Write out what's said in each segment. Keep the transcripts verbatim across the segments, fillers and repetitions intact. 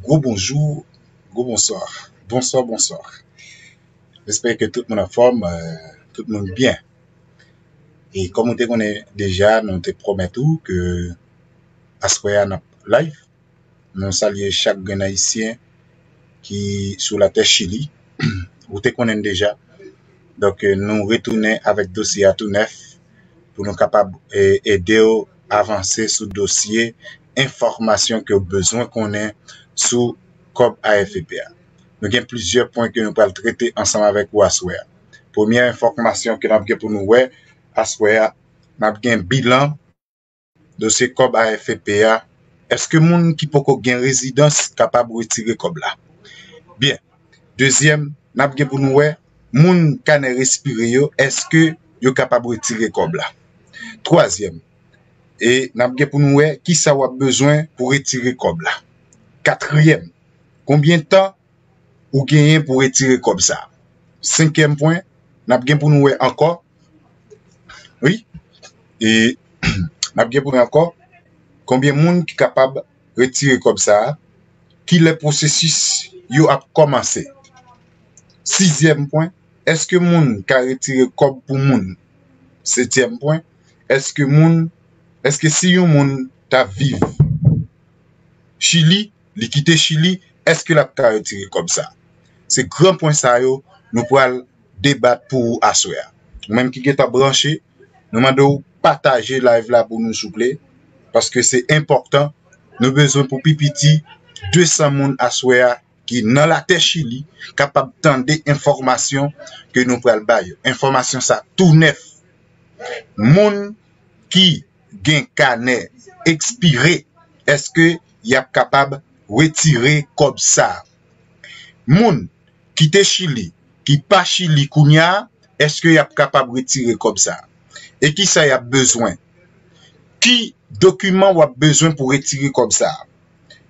Gwo bonjou, gwo bonswa. Bonswa, bonswa. M espere ke tout moun anfòm, euh, tout moun byen. E kòm ou te konnen deja, nou te pwomèt ou ke aswè a n ap live. Nou salye chak grenn Ayisyen ki sou latè Chili. Ou te konnen n deja. Donk, euh, nou retounen avèk dosye a tou nèf pou nou kapab, eh, ede w avanse sou dosye enfòmasyon ke w bezwen konnen sou kòb A F P A. Nou gen plizyè pwen ke nou pral trete ansanm avèk ou aswè a. Premyè enfòmasyon ke n ap gen pou nou wè aswè a, n ap gen bilan dosye kòb A F P A. Èske moun ki poko gen rezidans kapab retire kòb la? Byen. Dezyèm, n ap gen pou nou wè moun kanè respire yo, èske yo kapab retire kòb la? Twazyèm, e n ap gen pou nou wè kisa w ap bezwen pou retire kòb la. Katriyèm, konbyen tan ou genyen pou retire kòb sa? Senkyèm pwen, n ap gen pou nou wè ankò. Wi. E n ap gen pou nou wè ankò konbyen moun ki kapab retire kòb sa a, kilè pwosesis yo ap kòmanse. Sizyèm pwen, èske moun ka retire kòb pou moun? Setyèm pwen, èske moun, èske si yon moun ta viv Chili, li kite Chili, èske l ap ka retire kòb sa? Se gran pwen sa yo nou pral debat pou ou aswè a. Ou menm ki gentan branche, nou mande w pataje live la pou nou souple, paske se enpòtan. Nou bezwen pou pi piti de san moun aswè a ki nan latè Chili kapab tande enfòmasyon ke nou pral ba yo. Enfòmasyon sa tou nèf. Moun ki gen kanè ekspire, èske y ap kapab retire kòb sa? Moun ki te Chili, ki pa Chili kounye a, èske y ap kapab retire kòb sa? E kisa y ap bezwen? Ki dokiman w ap bezwen pou retire kòb sa?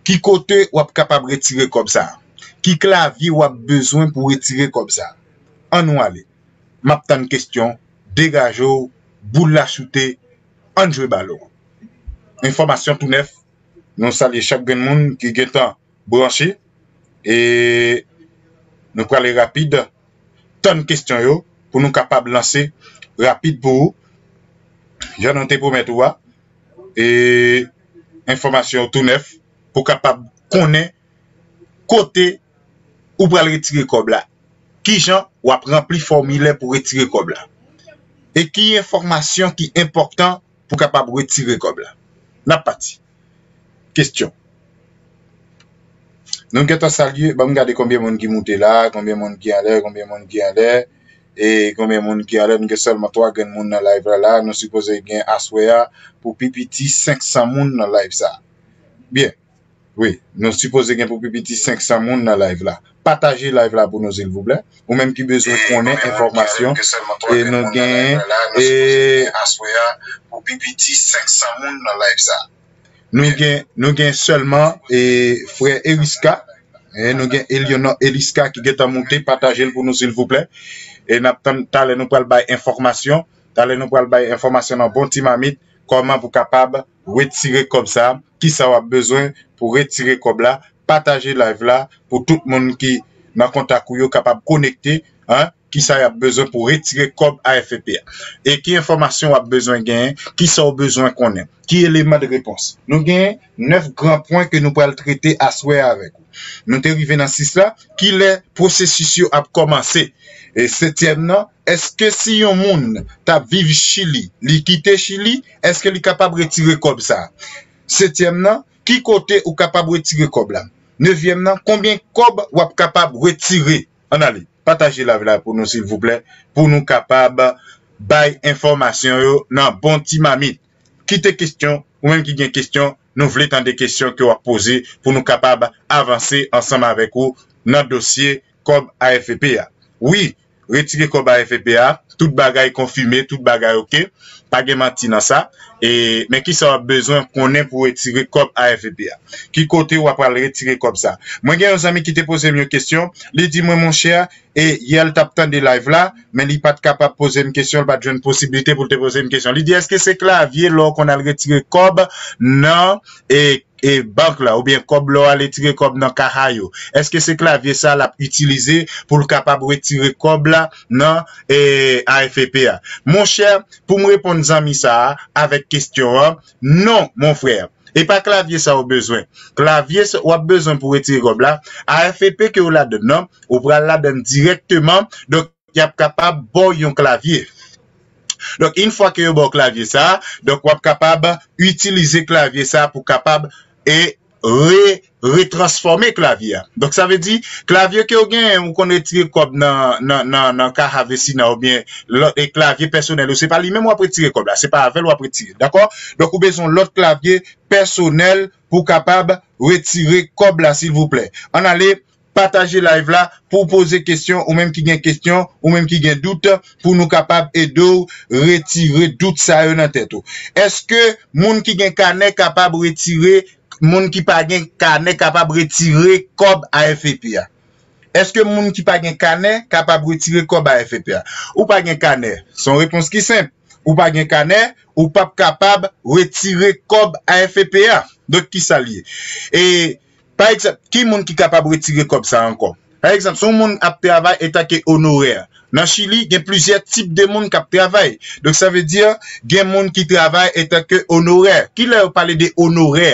Ki kote w ap kapab retire kòb sa? Ki klavye w ap bezwen pou retire kòb sa? Ann nou ale. M ap tann kesyon, degaje w, boul la choute, ann jwe balon. Enfòmasyon tou nèf, nou salye chak grenn moun ki gentan branche, e nou prale rapid, tann kesyon yo pou nou kapab lanse rapid pou ou, jan nou te pwomèt ou a, e enfòmasyon yo tou nèf pou kapab konnen kote ou pral retire kòb la, kijan w ap ranpli fòmilè pou retire kòb la, e ki enfòmasyon ki enpòtan pou kapab retire kòb la. N ap pati. Kesyon. Nou gentan salye, ban m gade konbyen moun ki moute la, konbyen moun ki anlè, konbyen moun ki anlè, e konbyen moun ki anlè. Nou gen sèlman twa grenn moun nan live la, la. Nou sipoze gen aswè a pou pi piti senk san moun nan live sa. Byen. Wi, nou sipoze gen pou pi piti senk san moun nan live la. Pataje live la pou nou, silvouplè. Ou menm ki bezwen konnen enfòmasyon, e nou gen, e aswè a pou pi piti senk san moun nan live sa. Nou gen, nou gen sèlman, e frè Eriska, e nou gen Elionor Eliska ki gentan moute, pataje l pou nou, silvouplè. E n ap tann, talè nou pral bay enfòmasyon, talè nou pral bay enfòmasyon nan bon ti mamit, kòman pou kapab retire kòb sa, kisa w ap bezwen pou retire kòb la, pataje live la pou tout moun ki nan kontak ou yo kapab konekte, en, kisa y ap bezwen pou retire kòb A F P a. E ki enfòmasyon w ap bezwen genyen, kisa w bezwen konnen, ki eleman de repons. Nou genyen nèf gran pwen ke nou pral trete aswè a avèk ou. Nou te rive nan sis la, kilè pwosesis yo ap kòmanse? E setyèm nan, èske si yon moun t ap viv Chili, li kite Chili, èske li kapab retire kòb sa? Setyèm nan, ki kote ou kapab retire kòb la? Nevyèm nan, konbyen kòb w ap kapab retire? Ann ale, pataje live la pou nou, silvouplè, pou nou kapab bay enfòmasyon yo nan bon ti mamit. Kite kesyon, ou menm ki gen kesyon, nou vle tande kesyon ke w ap poze pou nou kapab avanse ansanm avèk ou nan dosye kòb A F P a. Wi, retire kòb A F P a, tout bagay konfime, tout bagay oke. Pa gen manti nan sa. E, men kisa w ap bezwen konnen pou retire kòb A F V P a? Ki kote w ap al retire kòb sa? Mwen gen yon zanmi ki te poze m yon kesyon. Li di mwen, monchè, e yè l t ap tande live la, men li pa t kapab poze m kesyon, li pa t jwenn posiblite pou l te poze m kesyon. Li di, èske se klavye lè w konn al retire kòb nan, e, e bank la, oubyen kòb lè w al retire kòb nan kaha yo? Èske se klavye sa l ap itilize pou l kapab retire kòb la nan, e, A F V P a? Monchè, pou m reponn zanmi sa a avèk kesyon an, non, mon frè. E pa klavye sa w bezwen. Klavye sa w ap bezwen pou retire kòb la, A F V P ke w ladann nan, ou pral ladann dirèkteman, donk, y ap kapab ba w yon klavye. Donk, yon fwa ke yo ba w klavye sa a, donk, w ap kapab itilize klavye sa a pou kapab e re, retransfòme klavye a. Donk, sa vle di, klavye ke w genyen, ou konn retire kòb nan, nan, nan, nan kaha vesina oubyen lòt, e klavye pèsonèl ou, se pa li menm w ap retire kòb la, se pa avè l w ap retire, dakò? Donk, ou bezwen lòt klavye pèsonèl pou kapab retire kòb la, silvouplè. Ann ale, pataje live la pou w poze kesyon, ou menm ki gen kesyon, ou menm ki gen dout, pou nou kapab ede w retire dout sa yo nan tèt ou. Èske moun ki gen kanè kapab retire, moun ki pa gen kanè kapab retire kòb A F V P a? Èske moun ki pa gen kanè kapab retire kòb A F V P a? Ou pa gen kanè. Se yon repons ki senp. Ou pa gen kanè, ou p ap kapab retire kòb A F V P a. Donk, ki sa l ye? E, pa egzanp, ki moun ki kapab retire kòb sa ankò? Pa egzanp, si yon moun ap travay antanke onorè. Nan Chili, gen plizyè tip de moun k ap travay. Donk, sa vle di, gen moun ki travay antanke onorè. Kilè yo pale de onorè?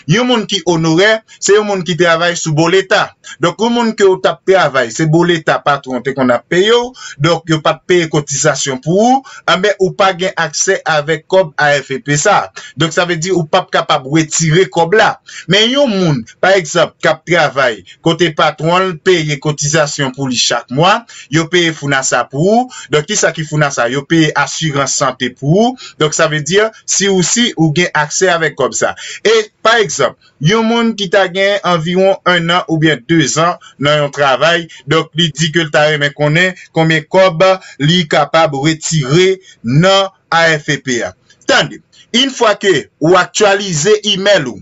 Yon moun ki onorè, se yon moun ki travay sou boleta. Donk, yon moun ke w t ap travay, se boleta patwon te konn ap peye w, donk yo pa t peye kotizasyon pou ou, anben, ou pa gen aksè avèk kòb A F V P sa. Donk, sa vle di ou p ap kapab retire kòb la. Men yon moun, pa egzanp, k ap travay, kote patwon l peye kotizasyon pou li chak mwa, yo peye Founasa pou ou. Donk, kisa ki Founasa? Yo peye asirans sante pou ou. Donk, sa vle di, si ou si, ou gen aksè avèk kòb sa. E, pa egzanp, yon moun ki ta gen anviwon ennan oubyen dezan nan yon travay, donk li di ke l ta renmen konnen konbyen kòb li kapab retire nan A F V P a. Tande, yon fwa ke ou aktyalize imèl ou,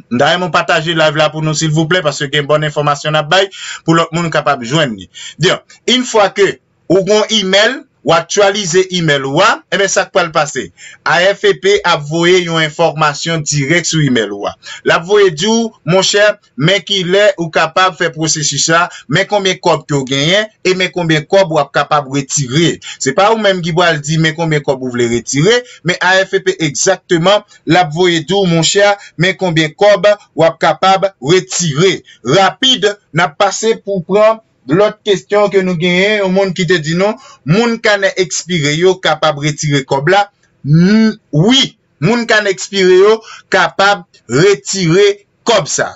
m ta renmen w pataje live la pou nou, silvouplè, paske gen bon enfòmasyon n ap bay pou lòt moun kapab jwenn li. Donk, yon fwa ke ou gon imèl, ou aktyalize imèl ou a, enben, sa k pral pase? A F V P ap voye yon enfòmasyon dirèk sou imèl ou a. L ap voye di w, monchè, men kilè ou kapab fè pwosesis la, men konbyen kòb ke w genyen, e men konbyen kòb w ap kapab retire. Se pa ou menm ki pral di men konbyen kòb ou vle retire, men A F V P egzakteman, l ap voye di w, monchè, men konbyen kòb w ap kapab retire. Rapid, n ap pase pou pran lòt kesyon ke nou genyen, yon moun ki te di nou, moun kanè ekspire yo kapab retire kòb la? N-, wi, moun kanè ekspire yo kapab retire kòb sa.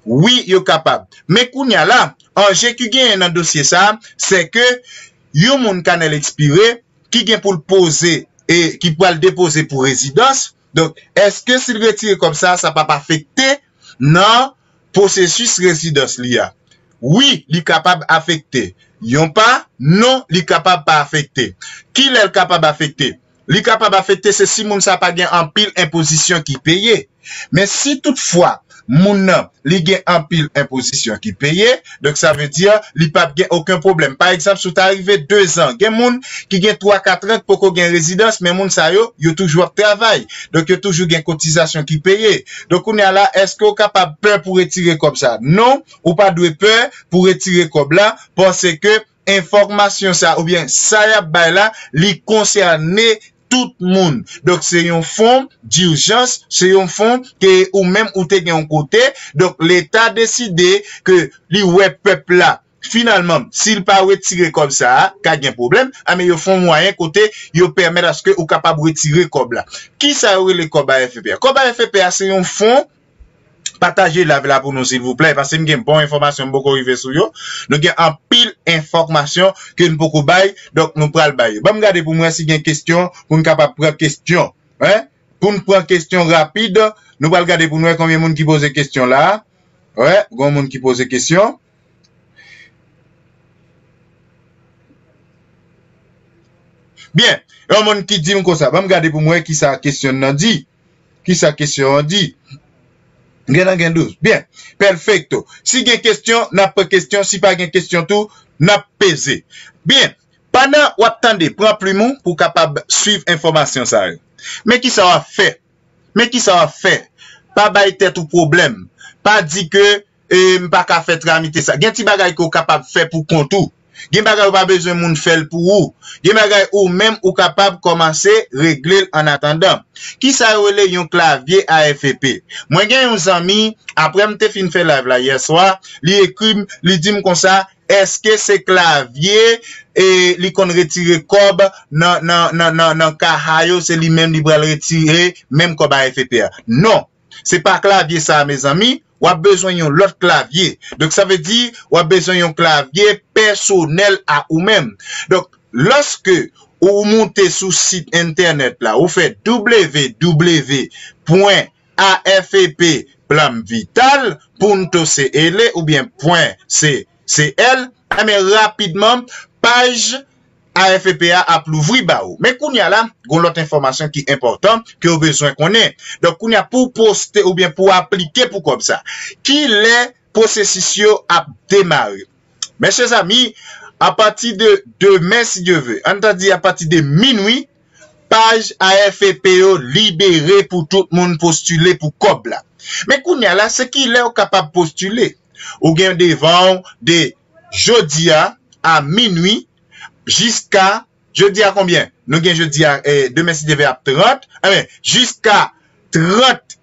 Wi, yo kapab. Men kounye a la, anje ki genyen nan dosye sa, se ke yon moun kanè l ekspire, ki gen pou l poze e ki pral depoze pou rezidans. Donk, èske si l retire kòb sa, sa p ap afekte nan pwosesis rezidans li a? Wi, li kapab afekte. Yon pa, non, li kapab pa afekte. Kilè l kapab afekte? Li kapab afekte se si moun sa pa gen anpil enpozisyon ki peye. Men si toutfwa moun nan, li gen anpil enpozisyon ki peye, donk sa vle di li p ap gen okenn pwoblèm. Pa egzanp, si w ta rive dezan, gen moun ki gen twa, kat an ki poko gen rezidans, men moun sa yo, yo toujou ap travay. Donk yo toujou gen kotizasyon ki peye. Donk kounye a la, èske w kapab pè pou retire kòb sa? Non, ou pa dwe pè pou retire kòb la, paske enfòmasyon sa oubyen sa y ap bay la, li konsène tout moun. Donk, se yon fon dijans, se yon fon ke ou menm ou te gen yon kote. Donk, Leta deside ke li wè pèp la, finalman, si l pa retire kòb sa a, ka gen pwoblèm, a men yo fè yon mwayen kote yo pèmèt aske ou kapab retire kòb la. Kisa yo rele kòb A F V P a? Kòb A F V P a, se yon fon, pataje live la pou nou, silvouplè, paske m gen bon enfòmasyon m poko rive sou yo. Nou gen anpil enfòmasyon ke n poko bay, donk nou pral bay yo. Ban m gade pou m wè si gen kesyon, pou n kapab pran kesyon. Hein? Pou n pran kesyon rapid, nou pral gade pou n wè konbyen moun ki poze kesyon la. Wè, gon moun ki poze kesyon. Byen, yon moun ki di m konsa, ban m gade pou m wè kisa kesyon nan di. Kisa kesyon an di? Gen nan gen douz. Byen, perfecto. Si gen kesyon, n ap pran kesyon. Si pa gen kesyon tou, n ap peze. Byen, pandan w ap tande, pran plim ou pou w kapab swiv enfòmasyon sa yo. Men kisa w ap fè? Men kisa w ap fè? Pa bay tèt ou pwoblèm. Pa di ke e, m pa ka fè tramite sa. Gen ti bagay ke w kapab fè pou kont ou. Gen bagay ou pa bezwen moun fè l pou ou. Gen bagay ou menm ou kapab kòmanse regle l annatandan. Kisa yo rele yon klavye A F P? Mwen gen yon zanmi, apre m te fin fè live la yè swa, li ekri m, li di m konsa, èske se klavye e li konn retire kòb nan, nan, nan, nan, nan kaha yo, se li menm li pral retire menm kòb A F P a? Non. Se pa klavye sa a, mezanmi, w ap bezwen yon lòt klavye. Donk, sa vle di, w ap bezwen yon klavye pèsonèl a ou menm. Donk, lòske ou moute sou sit entènèt la, ou fè w w w pwen A F P Plan Vital punto C L oubyen pwen C L, enben, rapidman, paj A F P a ap louvri ba ou. Men kounye a la, gen lòt enfòmasyon ki enpòtan ke w bezwen konnen. Donk, kounye a, pou w poste oubyen pou w aplike pou kòb sa, ki lè pwosesis yo ap demare? Mes chers amis, apati de demen, si Dye ve, ann ta di apati de minwi, paj A F P yo libere pou tout moun postile pou kòb la. Men kounye a la, se ki lè w kapab postile? Ou gen devan w de jodi a, a minwi, jiska, jodi a konbyen? Nou gen jodi a, eh, demen, si Dye ve, ap trant. Enben, jiska trant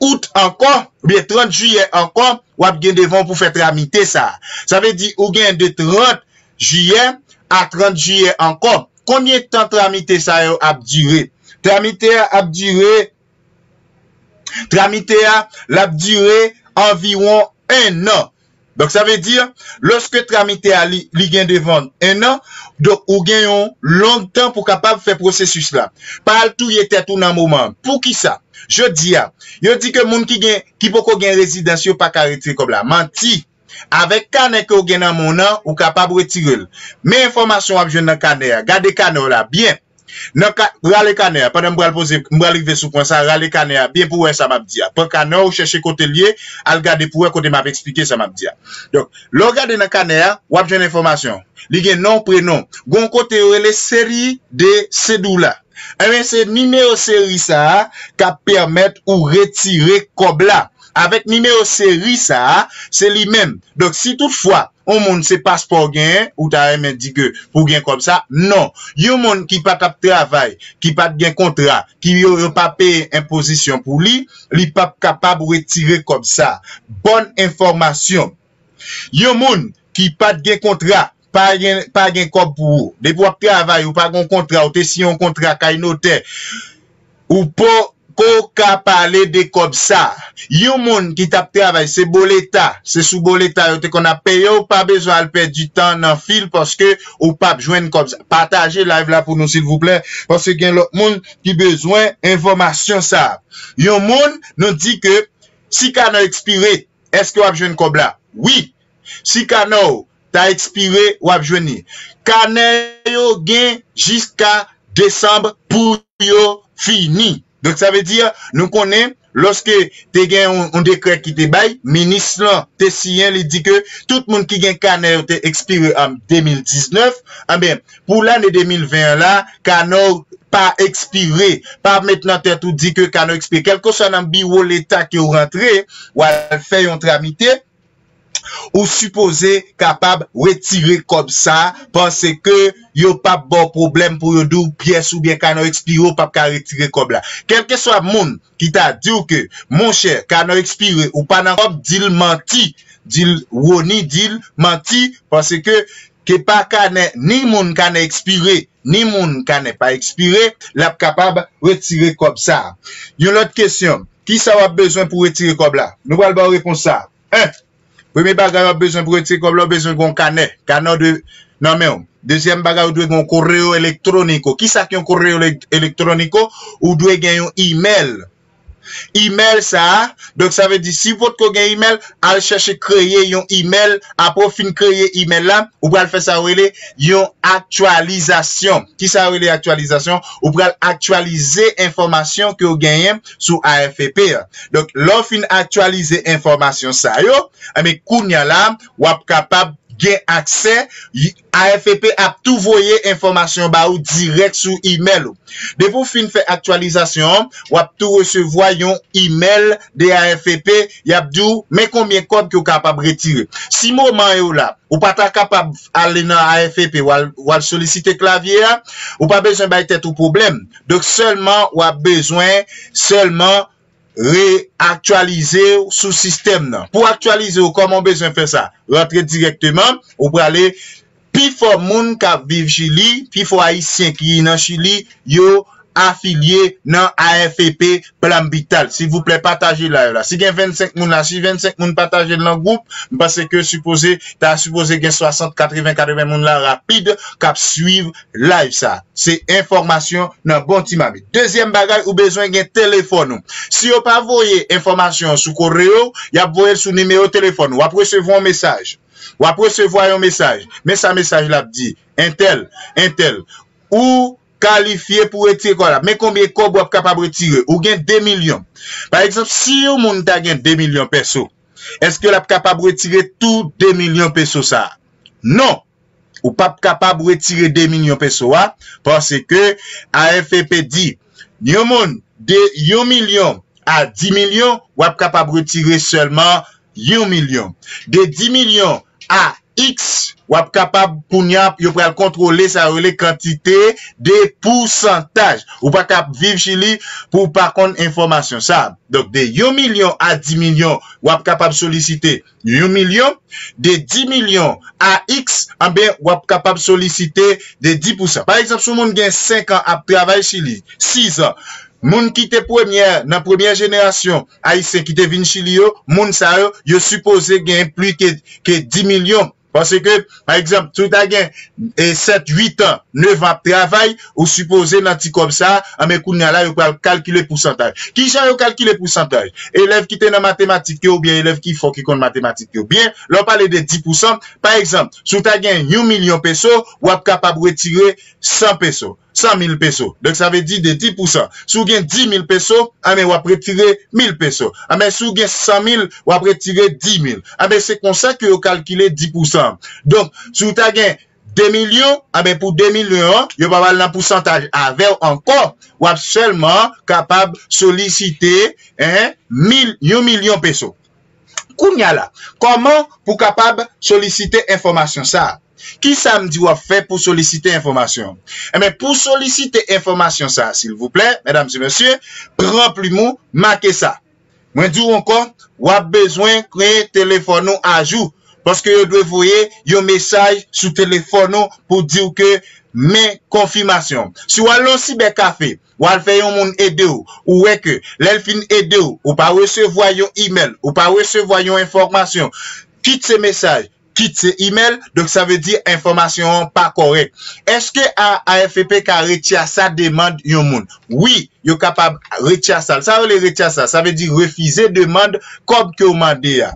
out ankò, oubyen trant jiyè ankò, w ap gen devan w pou fè tramite sa a. Sa vle di, ou gen de trant jiyè a trant jiyè ankò. Konbyen tan tramite sa yo ap dire? Tramite a ap dire, tramite a, l ap dire anviwon en an. Donk, sa vle di, lòske tramite a li, li gen devan en an, donk, ou gen yon long tan pou kapab fè pwosesis la. Pa al touye tèt ou nan moman an. Poukisa? Jodi a, yo di ke moun ki gen, ki poko gen rezidans, yo pa ka retire kòb la. Manti! Avèk kanè ke w gen nan men w nan, ou kapab retire l. Men enfòmasyon w ap jwenn nan kanè a. Gade kanè w la byen. Nan ka, rale kanè a. Pandan m pral poze, m pral rive sou pwen sa, rale kanè a byen pou w wè sa m ap di a. Pran kanè w, chèche kote l ye, al gade pou w wè kote m ap eksplike sa m ap di a. Donk, lè w gade nan kanè a, w ap jwenn enfòmasyon. Li gen non, prenon. Gon kote yo rele seri de sedula. Enben, se nimewo seri sa a k ap pèmèt ou retire kòb la. Avèk nimewo seri sa a, se li menm. Donk, si toutfwa, yon moun se paspò w genyen, ou ta renmen di ke pou gen kòb sa, non. Yon moun ki pa t ap travay, ki pa t gen kontra, ki yo, yo pa peye enpozisyon pou li, li p ap kapab retire kòb sa. Bòn enfòmasyon. Yon moun ki pa t gen kontra, pa gen, pa gen kòb pou ou. Depi w ap travay, ou pa gen yon kontra, ou te siyen yon kontra kay notè, ou poko ka pale de kòb sa. Yon moun ki t ap travay, se boleta, se sou boleta yo te konn ap peye w, pa bezwen al pèdi tan nan fil paske ou p ap jwenn kòb sa. Pataje live la pou nou, silvouplè, paske gen lòt moun ki bezwen enfòmasyon sa. Yon moun, nou di ke si kanè w ekspire, èske w ap jwenn kòb la? Wi. Si kanè w ta ekspire, w ap jwenn li. Kanè yo gen jiska desanm pou yo fini. Donk, sa vle di, nou konnen, lòske te gen yon, yon dekrè ki te bay, minis lan te siyen, li di ke tout moun ki gen kanè yo te ekspire an de mil diznèf, anben, pou lane de mil ven an la, kanè w pa ekspire. Pa met nan tèt ou di ke kanè w ekspire. Kèlkeswa nan biwo leta ke w rantre, w al fè yon tramite, ou sipoze kapab retire kòb sa, paske yo p ap ba w pwoblèm pou yo di w pyès oubyen kanè w ekspire, ou p ap ka retire kòb la. Kèlkeswa moun ki ta di w ke, monchè, kanè w ekspire, ou pa nan kòb, di l manti. Di l, Rony, di l manti, paske ke pa kanè, ni moun kanè ekspire, ni moun kanè pa ekspire, l ap kapab retire kòb sa. Yon lòt kesyon, kisa w ap bezwen pou retire kòb la? Nou pral ba w repons sa. En, premye bagay w ap bezwen pou retire kòb la, w bezwen gen yon kanè. Kanè w de, nan men w. Dezyèm bagay, ou dwe gen yon correo electrónico. Kisa ki yon correo ele-, electrónico? Ou dwe gen yon imèl. Email sa a, donk sa vle di si w potko gen email, al chèche kreye yon email. Apre w fin kreye email la, ou pral fè sa yo rele yon aktyalizasyon. Kisa yo rele aktyalizasyon? Ou pral aktyalize enfòmasyon ke w genyen sou A F P a. Donk lè w fin aktyalize enfòmasyon sa yo, enben kounye a la w ap kapab gen aksè. A F P ap tou voye enfòmasyon ba ou dirèk sou email ou. Depi w fin fè aktyalizasyon an, w ap tou resevwa yon email de A F P, y ap di w men konbyen kòb ke w kapab retire. Si moman yo la, ou pa ta kapab ale nan A F P, w al, w al solisite klavye a, ou pa bezwen bay tèt ou pwoblèm. Donk sèlman w ap bezwen sèlman reaktyalize w sou sistèm nan. Pou aktyalize w, kòman w bezwen fè sa? Rantre dirèkteman, ou prale, pifò moun k ap viv Chili, pifò Ayisyen ki nan Chili, yo afilye nan A F P Plan Vital. Silvouplè, pataje live la. Si gen vennsenk moun la, si vennsenk moun pataje l nan gwoup, m panse ke sipoze, ta sipoze gen swasant, katreven, katreven moun la rapid k ap swiv live sa. Se enfòmasyon nan bon ti mamit. Dezyèm bagay, ou bezwen gen telefòn ou. Si yo pa voye enfòmasyon an sou koreo, y ap voye l sou nimewo telefòn ou. W ap resevwa yon mesaj. W ap resevwa yon mesaj. Men sa mesaj la ap di. Entèl, entèl. Ou kalifye pou retire kòb la. Men konbyen kòb w ap kapab retire. Ou gen de milyon. Pa egzanp, si yon moun ta gen de milyon peso, èske l ap kapab retire tou de milyon peso sa a? Non. Ou p ap kapab retire de milyon peso a, paske A F P di, yon moun de yon milyon a di milyon, w ap kapab retire sèlman yon milyon. De di milyon a X, w ap kapab, kounye a, yo pral kontwole sa yo rele kantite de pousantaj. Ou pa ka ap viv Chili pou w pa konn enfòmasyon sa a. Donk, de yon milyon a di milyon, w ap kapab solisite yon milyon. De di milyon a X, anben, w ap kapab solisite de di pousan. Pa egzanp, si yon moun gen senk an ap travay Chili, sis an, moun ki te premyè, nan premyè jenerasyon ayisyen ki te vin Chili yo, moun sa yo, yo sipoze gen plis ke, ke di milyon. Paske, pa egzanp, si w ta gen, e, sèt, uit an, nèf an ap travay, ou sipoze nan ti kòb sa a, anben kounye a la, yo pral kalkile pousantaj. Kijan yo kalkile pousantaj? Elèv ki te nan matematik yo, oubyen elèv ki fò ki konn matematik yo byen, lè w pale de di pousan, pa egzanp, si w ta gen yon milyon peso, w ap kapab retire san peso, san mil peso. Donk, sa vle di de di pousan. Si w gen di mil peso, anben, w ap retire mil peso. Anben, si w gen san mil, w ap retire di mil. Anben, se konsa ke yo kalkile di pousan. Donk, si w ta gen de milyon, anben, pou de milyon an, yo pa pral nan pousantaj avè w ankò. W ap sèlman kapab solisite, en, mil, yon milyon peso. Kounye a la, kòman pou kapab solisite enfòmasyon sa a? Kisa m di w ap fè pou solisite enfòmasyon? Enben, pou solisite enfòmasyon sa a, silvouplè, medam e mesye, pran plim ou, make sa. Mwen di w ankò, w ap bezwen gen telefòn ou ajou, paske yo dwe voye yon mesaj sou telefòn ou pou di w ke men konfimasyon. Si w al nan yon sibèkafe, w al fè yon moun ede w, ou wè ke lè l fin ede w, ou pa resevwa yon imèl, ou pa resevwa yon enfòmasyon, kit se mesaj, kit se imèl, donk sa vle di enfòmasyon an pa kòrèk. Èske A F P ka retire sa demann yon moun? Wi, yo kapab retire sa. Sa yo rele retire sa, sa vle di refize demann kòb ke w mande a.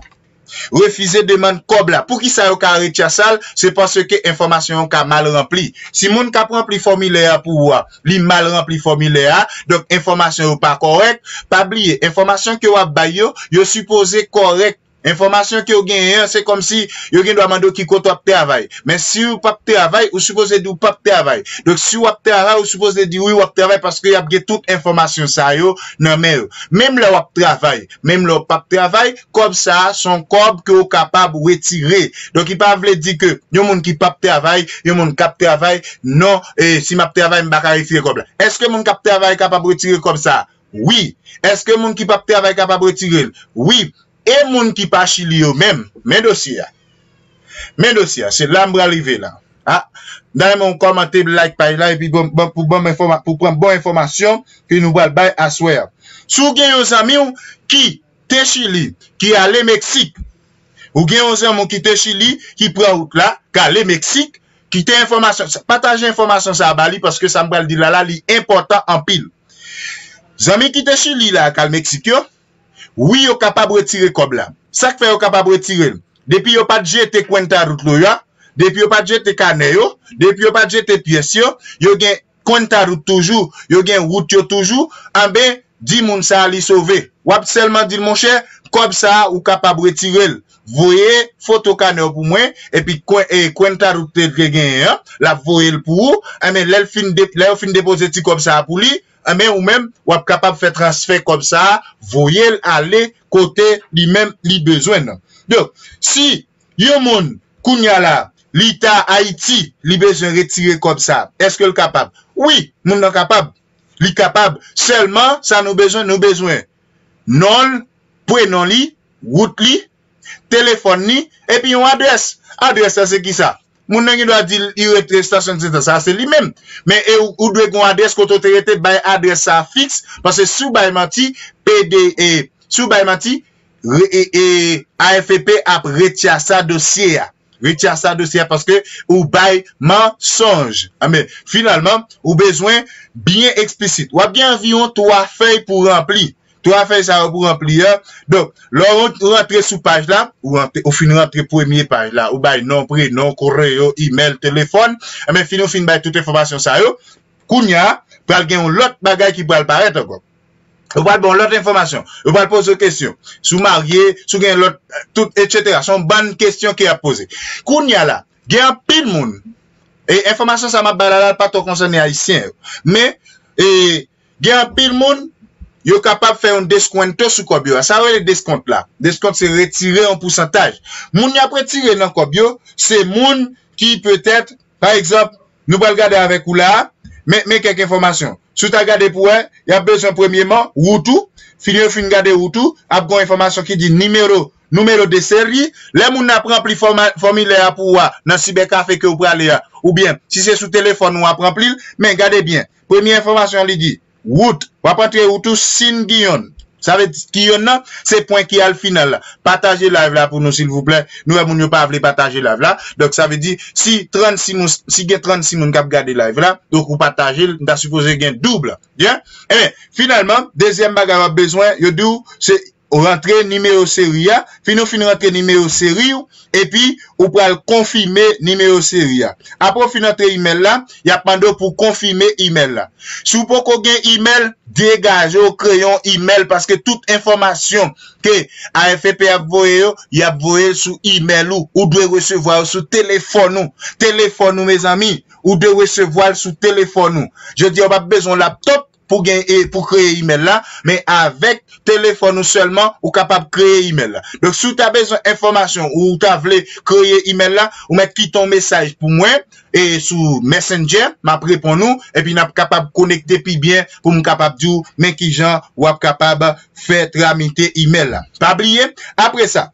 Refize demann kòb la. Poukisa yo ka retire sa l? Se paske enfòmasyon yo ka mal ranpli. Si moun k ap ranpli fòmilè a pou ou a, li mal ranpli fòmilè a, donk enfòmasyon yo pa kòrèk, pa bliye, enfòmasyon ke w ap bay yo, yo sipoze kòrèk. Enfòmasyon ke w genyen an, se kòmsi yo gen dwa mande w ki kote w ap travay. Men si w p ap travay, ou sipoze di w p ap travay. Donk, si w ap travay, ou sipoze di wi, w ap travay, paske y ap gen tout enfòmasyon sa yo nan men yo. Menm lè w ap travay, menm lè w p ap travay, kòb sa a se yon kòb ke w kapab retire. Donk, li pa vle di ke yon moun ki p ap travay, yon moun k ap travay, non, e, si m ap travay, m pa ka retire kòb la. Èske moun k ap travay kapab retire kòb sa a? Wi. Èske moun ki p ap travay kapab retire l? Wi. E moun ki pa Chili yo menm? Men dosye a. Men dosye a. Se la m pral rive la. A, m ta renmen w kòmante, like paj la, epi bon, bon, pou, bon enfòma-, pou pran bon enfòmasyon ke nou pral bay aswè a. Si w gen yon zanmi w ki te Chili, ki ale Meksik, ou gen yon zanmi w ki te Chili, ki pran wout la, k ale Meksik, kite enfòmasyon, pataje enfòmasyon sa a ba li, paske sa m pral di la la, li enpòtan anpil. Zanmi ki te Chili la ak al Meksik yo, wi, yo kapab retire kòb la. Sa k fè yo kapab retire l? Depi yo pa t jete kwenta rout lo yo a, depi yo pa t jete kanè yo, depi yo pa t jete pyès yo, yo gen kwenta rout toujou, yo gen wout yo toujou, anben, di moun sa a li sove. W ap sèlman di l, monchè, kòb sa a ou kapab retire l. Voye foto kanè w pou mwen, epi kwen, e, kwenta rout te genyen an, l ap voye l pou ou. Enben, lè l fin de, lè yo fin depoze ti kòb sa a pou li, enben, ou menm, w ap kapab fè transfè kòb sa a, voye l ale kote li menm li bezwen nan. Donk, si yon moun, kounye a la, li ta Ayiti, li bezwen retire kòb sa a, èske l kapab? Wi, moun nan kapab. Li kapab. Sèlman, sa nou bezwen, nou bezwen non l, prenon li, wout li, telefòn li, epi yon adrès. Adrès la se kisa? Moun nan gen dwa di l li rete estasyon Sentans, sa se li menm. Men e ou, ou dwe gen yon adrès kote w te rete, bay adrès sa fiks, paske si w bay manti, P D, e, si w bay manti, re, e, e, A F P ap retire sa dosye a. Retire sa dosye a paske ou bay mansonj. Anben, finalman, ou bezwen byen eksplisit. W ap gen anviwon twa fèy pou ranpli. Twa fèy sa yo pou ranpli a. Donk, lè w rantre sou paj la, ou rantre, ou fin rantre premye paj la, ou bay non, prenon, koreyo, imèl, telefòn, enben, fin ou fin bay tout enfòmasyon sa yo, kounye a, pral gen yon lòt bagay ki pral parèt ankò. Yo pral ba w lòt enfòmasyon. Yo pral poze w kesyon. Si w marye, si w gen lòt, tout, etsetera. Se yon bann kesyon ke y ap poze. Kounye a la, gen anpil moun, e enfòmasyon sa m ap bay la, la pa twò konsène Ayisyen yo. Men, e, gen anpil moun, yo kapab fè yon deskwento sou kòb yo a. Sa yo rele deskont la. Deskont se retire yon pousantaj. Moun y ap retire nan kòb yo, se moun ki petèt, pa egzanp, nou pral gade avèk ou la a, men, men kèk enfòmasyon. Si w ta gade pou wè, y ap bezwen premyeman wout ou, fin yo fin gade wout ou, ap gen yon enfòmasyon ki di nimewo, nimewo de seri. Lè moun nan ap ranpli fòma, fòmilè a pou ou a nan sibèkafe ke w prale a, oubyen si se sou telefòn ou ap ranpli l, men gade byen. Premye enfòmasyon li di, wout. W ap antre wout ou Sin Giyonn. Sa vle di Giyonn nan, se pwen ki al final la. Pataje live la pou nou, silvouplè. Nou wè moun yo pa vle pataje live la. Donk, sa vle di, si trannsis moun, si gen trannsis moun k ap gade live la, donk ou pataje l, m ta sipoze gen doub. Byen? Enben, finalman, dezyèm bagay w ap bezwen, yo di w, se ou rantre nimewo seri a. Fin ou fin rantre nimewo seri w, epi ou pral konfime nimewo seri a. Apre w fin antre imèl la, y ap mande w pou w konfime imèl la. Si w poko gen imèl, degaje w kreye yon imèl, paske tout enfòmasyon ke A F P ap voye yo, y ap voye l sou imèl ou. Ou dwe resevwa yo sou telefòn ou. Telefòn ou, mezanmi, ou dwe resevwa l sou telefòn ou. Jodi a, w p ap bezwen laptop pou gen, e, pou kreye imèl la, men avèk telefòn ou sèlman, ou kapab kreye imèl la. Donk, si w ta bezwen enfòmasyon ou w ta vle kreye imèl la, ou mèt kite yon mesaj pou mwen, e sou Messenger, m ap reponn ou, epi n ap kapab konekte pi byen pou m kapab di w men kijan w ap kapab fè tramite imèl la. Pa bliye, apre sa,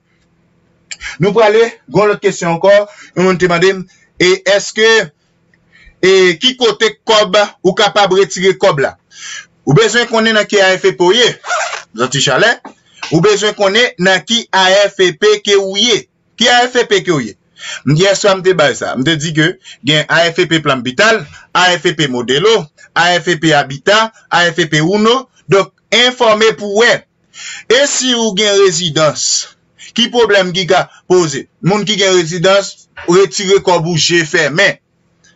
nou prale, gen yon lòt kesyon ankò, yon moun te mande m, e èske, e ki kote kòb, ou kapab retire kòb la? Ou bezwen konnen nan ki A F P ou ye, Zanti Chalè, ou bezwen konnen nan ki A F P ke ou ye. Ki A F P ke w ye? M, yèswa m te bay sa. M te di ke gen A F P Plan Vital, A F P Modelo, A F P Habitat, A F P Uno. Donk, enfòme pou w wè. E si ou gen rezidans, ki pwoblèm ki ka poze? Moun ki gen rezidans, retire kòb ou je fèmen.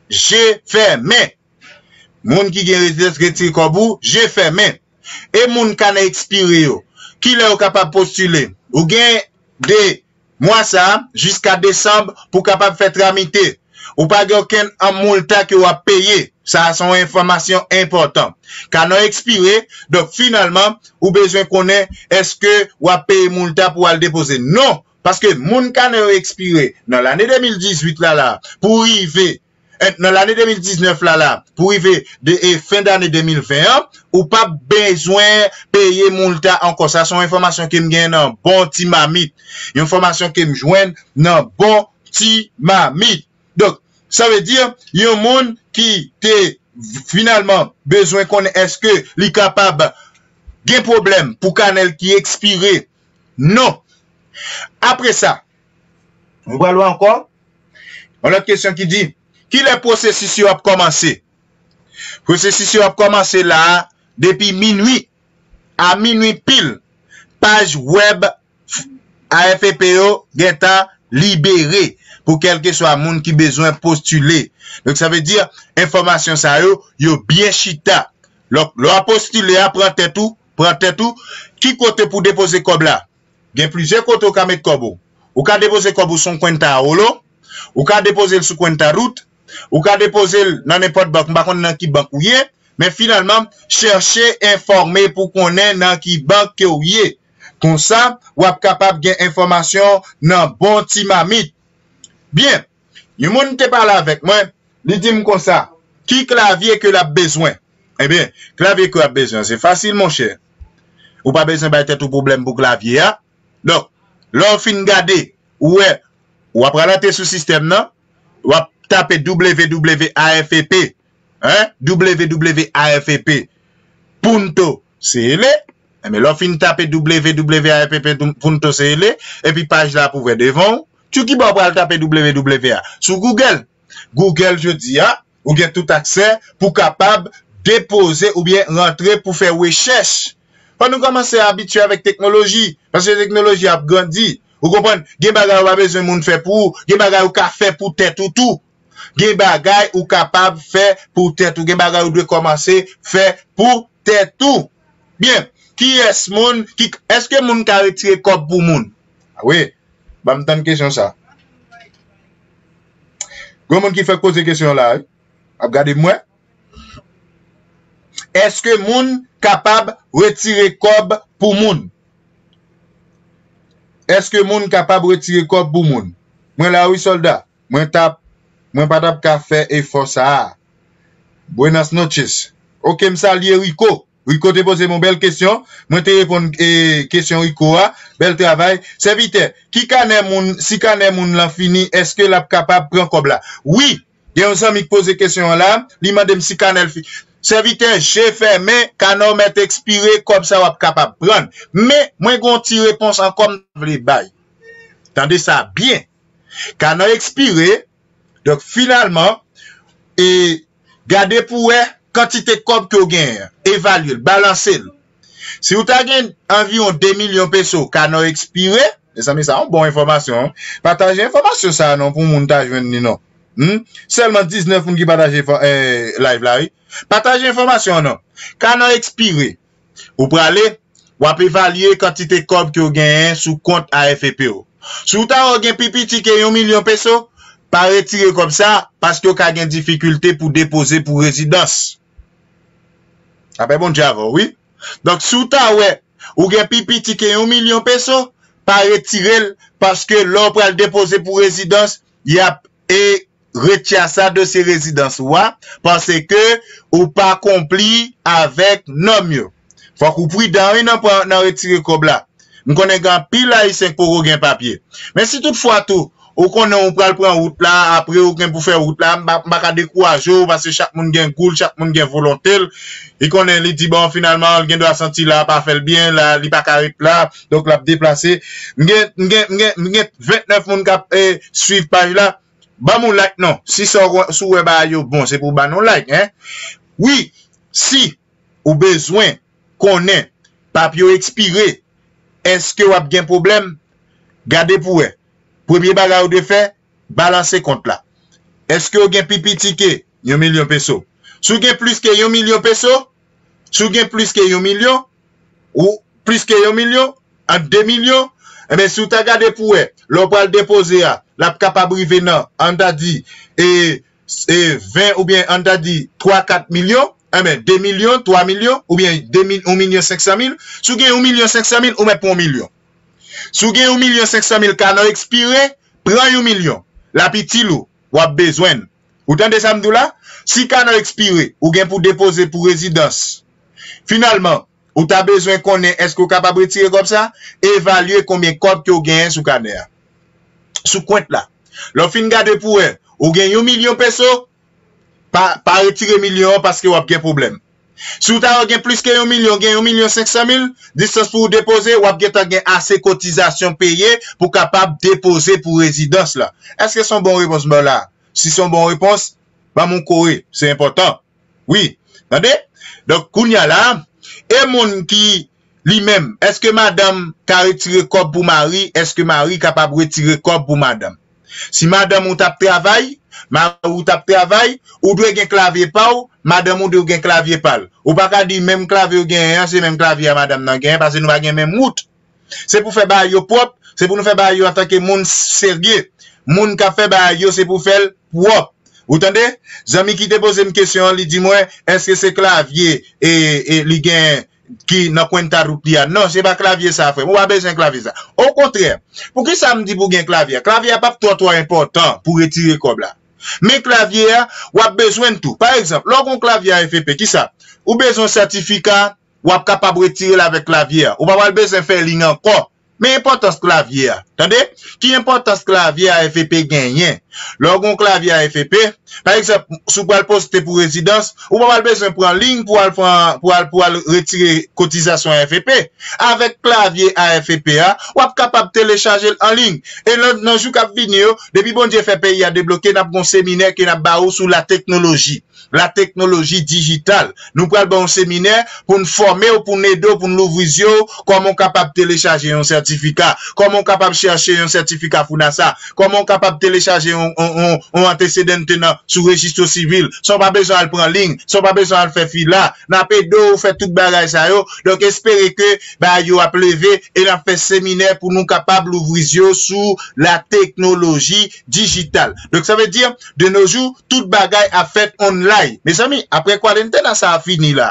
Je fèmen. Moun ki gen rezidans, retire kòb ou je fèmen. E moun kanè ekspire yo, kilè yo kapab postile? Ou gen de mwa sa a, jiska desanm, pou w kapab fè tramite. Ou pa gen okenn an moulta ke w ap peye. Sa a se yon enfòmasyon enpòtan. Kanè w ekspire, donk finalman, ou bezwen konnen èske w ap peye moulta pou w al depoze. Non, paske moun kanè yo ekspire nan lane de mil dizuit la la, pou rive, e, nan lane de mil diznèf la la, pou rive de, e, fen dane de mil ven an, ou p ap bezwen peye moulta ankò. Sa se yon enfòmasyon ke m gen nan Bon Ti Mamit. Yon enfòmasyon ke m jwenn nan Bon Ti Mamit. Donk, sa vle di, yon moun ki te finalman bezwen konnen èske li kapab gen pwoblèm pou kanè l ki ekspire. Non. Apre sa, nou pral wè ankò yon lòt kesyon ki di, kilè pwosesis yo ap kòmanse? Pwosesis yo ap kòmanse la a, depi minwi. a minwi pil, paj wèb A F P yo gentan libere pou kèlkeswa moun ki bezwen postile. Donk, sa vle di, enfòmasyon sa yo, yo byen chita. Lò, lè w ap postile a, pran tèt ou, pran tèt ou, ki kote pou depoze kòb la? Gen plizyè kote ou ka met kòb ou. Ou ka depoze kòb ou sou Cuenta Ahorro, ou ka depoze l sou Cuenta Ruth, ou ka depoze l nan nenpòt bank, m pa konn nan ki bank ou ye, men finalman, chèche enfòme pou konnen nan ki bank ke w ye. Konsa, w ap kapab gen enfòmasyon nan bon ti mamit. Byen, yon moun te pale avèk mwen, li di m konsa, ki klavye ke l ap bezwen? Ebyen, klavye ke w ap bezwen, se fasil, monchè. Ou pa bezwen bay tèt ou pwoblèm pou klavye a. Donk, lè w fin gade, ou wè, w ap pral antre sou sistèm nan, w ap tape W W A F P, hein, W W A F P punto C L, enben, lè w fin tape W W A F P punto C L, epi paj la ap ouvè devan w, tou ki bò w pral tape W W A sou Google. Google jodi a, ou gen tout aksè pou kapab depoze oubyen rantre pou fè rechèch. Fò nou kòmanse abitye avèk teknoloji, paske teknoloji ap grandi. Ou konprann? Gen bagay ou pa bezwen moun fè pou ou, gen bagay ou ka fè pou tèt ou tou. Gen bagay ou kapab fè pou tèt ou, gen bagay ou dwe kòmanse fè pou tèt ou. Byen, kiyès moun, ki, èske moun ka retire kòb pou moun? A wi, ban m tann kesyon sa. Gen moun ki fèk poze kesyon la, wi. Ap gade m wè. Èske moun kapab retire kòb pou moun? Èske moun kapab retire kòb pou moun? Mwen la wi sòlda. Mwen tap, mwen pa tap ka fè efò sa a. Buenas noches. Ok, m salye Rico. Rico te poze m yon bèl kesyon. Mwen te reponn e, kesyon Rico a. Bèl travay. Sèvitè, ki kanè moun, si kanè moun lan fini, èske l ap kapab pran kòb la? Wi, gen yon zanmi k poze kesyon an la. Li mande m si kanè l fi. Sèvitè, je fèmen, kanè w mèt ekspire, kòb sa w ap kapab pran. Men, mwen gen yon ti repons ankò m vle bay. Tande sa byen. Kanè w ekspire, donk finalman, e gade pou wè kantite kòb ke w genyen an, evalye l, balanse l. Si w ta gen anviwon de milyon peso, kanè w ekspire, mezanmi, sa yon bon enfòmasyon, wi. Pataje enfòmasyon sa a non pou moun ta jwenn li non. Hmm? Sèlman diznèf moun ki pataje enfò- eh, live la, wi. Pataje enfòmasyon an non. Kanè w ekspire. Ou prale, w ap evalye kantite kòb ke w genyen sou kont A F P w. Si w ta wè w gen pi piti ke yon milyon peso, pa retire kòb sa, paske w ka gen difikilte pou depoze pou rezidans. Apre Bondye avè w, wi. Donk, si w ta wè ou gen pi piti ke yon milyon peso, pa retire l, paske lè w pral depoze pou rezidans, y ap e retire sa dosye rezidans ou a, paske ou pa konpli avèk nòm yo. Fòk ou pridan, wi, nan pran, nan retire kòb la. M konnen gen anpil Ayisyen k poko gen papye. Men si toutfwa tou, ou konnen ou pral pran wout la, apre ou gen pou fè wout la, m pa, m pa ka dekouraje w, paske chak moun gen gou l, chak moun gen volonte l. Li konnen, li di, bon, finalman, l gen dwa santi la pa fè l byen, la, li pa ka ret la, donk l ap deplase. M gen, m gen, m gen, m gen vennèf moun k ap, eh, swiv paj la. Ban m yon like non. Si sa w, si w wè bagay yo bon, se pou w ban nou like, en. Wi, si ou bezwen konnen papye w ekspire, èske w ap gen pwoblèm? Gade pou w wè. Premye bagay ou dwe fè, balanse kont la. Èske w gen pi piti ke yon milyon peso? Si w gen plis ke yon milyon peso, si w gen plis ke yon milyon, ou plis ke yon milyon, ant de milyon, enben, si w ta gade pou wè, lè w pral depoze a, l ap kapab rive nan, ann ta di, e, e, ven oubyen ann ta di twa, kat milyon, enben, de milyon, twa milyon, oubyen de mil, yon milyon senk san mil. Si w gen yon milyon senk san mil, ou mèt pran yon milyon. Si w gen yon milyon senk san mil kanè w ekspire, pran yon milyon. L ap itil ou, w ap bezwen l. Ou tande sa m di w la? Si kanè w ekspire, ou gen pou depoze pou rezidans. Finalman, ou ta bezwen konnen èske w kapab retire kòb sa, evalye konbyen kòb ke w genyen sou kanè a. Sou kont la. Lè w fin gade pou wè, ou gen yon milyon peso, pa, pa retire milyon an paske w ap gen pwoblèm. Si w ta wè gen plis ke yon milyon, gen yon milyon senk san mil, distans pou w depoze, w ap gentan gen ase kotizasyon peye pou kapab depoze pou rezidans la. Èske se yon bon repons m ba w la? Si se yon bon repons, ban m yon kore, se enpòtan. Wi, tande? Donk, kounye a la, e moun ki li menm, èske madanm ka retire kòb pou mari? Èske mari kapab retire kòb pou madanm? Si madanm ou t ap travay, mari ou t ap travay, ou dwe gen klavye pa w, madanm ou dwe gen klavye pa l. Ou pa ka di menm klavye ou genyen an, se menm klavye a madanm nan genyen, paske nou pa gen menm wout. Se pou fè bagay yo pwòp, se pou nou fè bagay yo antanke moun serye. Moun k ap fè bagay yo, se pou fè l pwòp. Ou tande? Zanmi ki te poze m kesyon an, li di mwen, èske se klavye e, e li gen ki nan kwen ta wout li a? Non, se pa klavye sa, frè m. Ou pa bezwen klavye sa. Okontrè, poukisa m di pou gen klavye a? Klavye a p ap twò, twò enpòtan pou retire kòb la. Men klavye a, w ap bezwen l tou. Pa egzanp, lè w gen yon klavye a F E P, kisa? Ou bezwen yon sètifika, w ap kapab retire l avèk klavye a. Ou pa pral bezwen fè liy ankò. Men enpòtans klavye a. Tande? Ki enpòtans klavye a F E P genyen? Lè w gen yon klavye a F E P, pa egzanp, si w pral poste pou rezidans, ou pa pral bezwen pran liy pou al pran, pou al, pou al retire kotizasyon a F E P. Avèk klavye a F E P a, w ap kapab telechaje l an liy. E nan, nan jou k ap vini yo, depi Bondye fè peyi a debloke, n ap gen yon seminè ke n ap ba ou sou lateknoloji. Lateknoloji dijital. Nou pral ba w yon seminè pou n fòme w, pou n ede w, pou n louvri zye w, kòman w kapab telechaje yon sètifika, kòman w kapab chèche yon sètifika FUNASA, kòman w kapab telechaje yon, yon, yon, yon antesedante nan, sou rejistro sivil, san w pa bezwen al pran liy, san w pa bezwen al fè fila. N ap ede w fè tout bagay sa yo. Donk, espere ke bagay yo ap leve e n ap fè seminè pou nou kapab louvri zye w sou lateknoloji dijital. Donk, sa vle di, de nos jours, tout bagay ap fèt online. Mezanmi, apre kwarantena sa a fini la,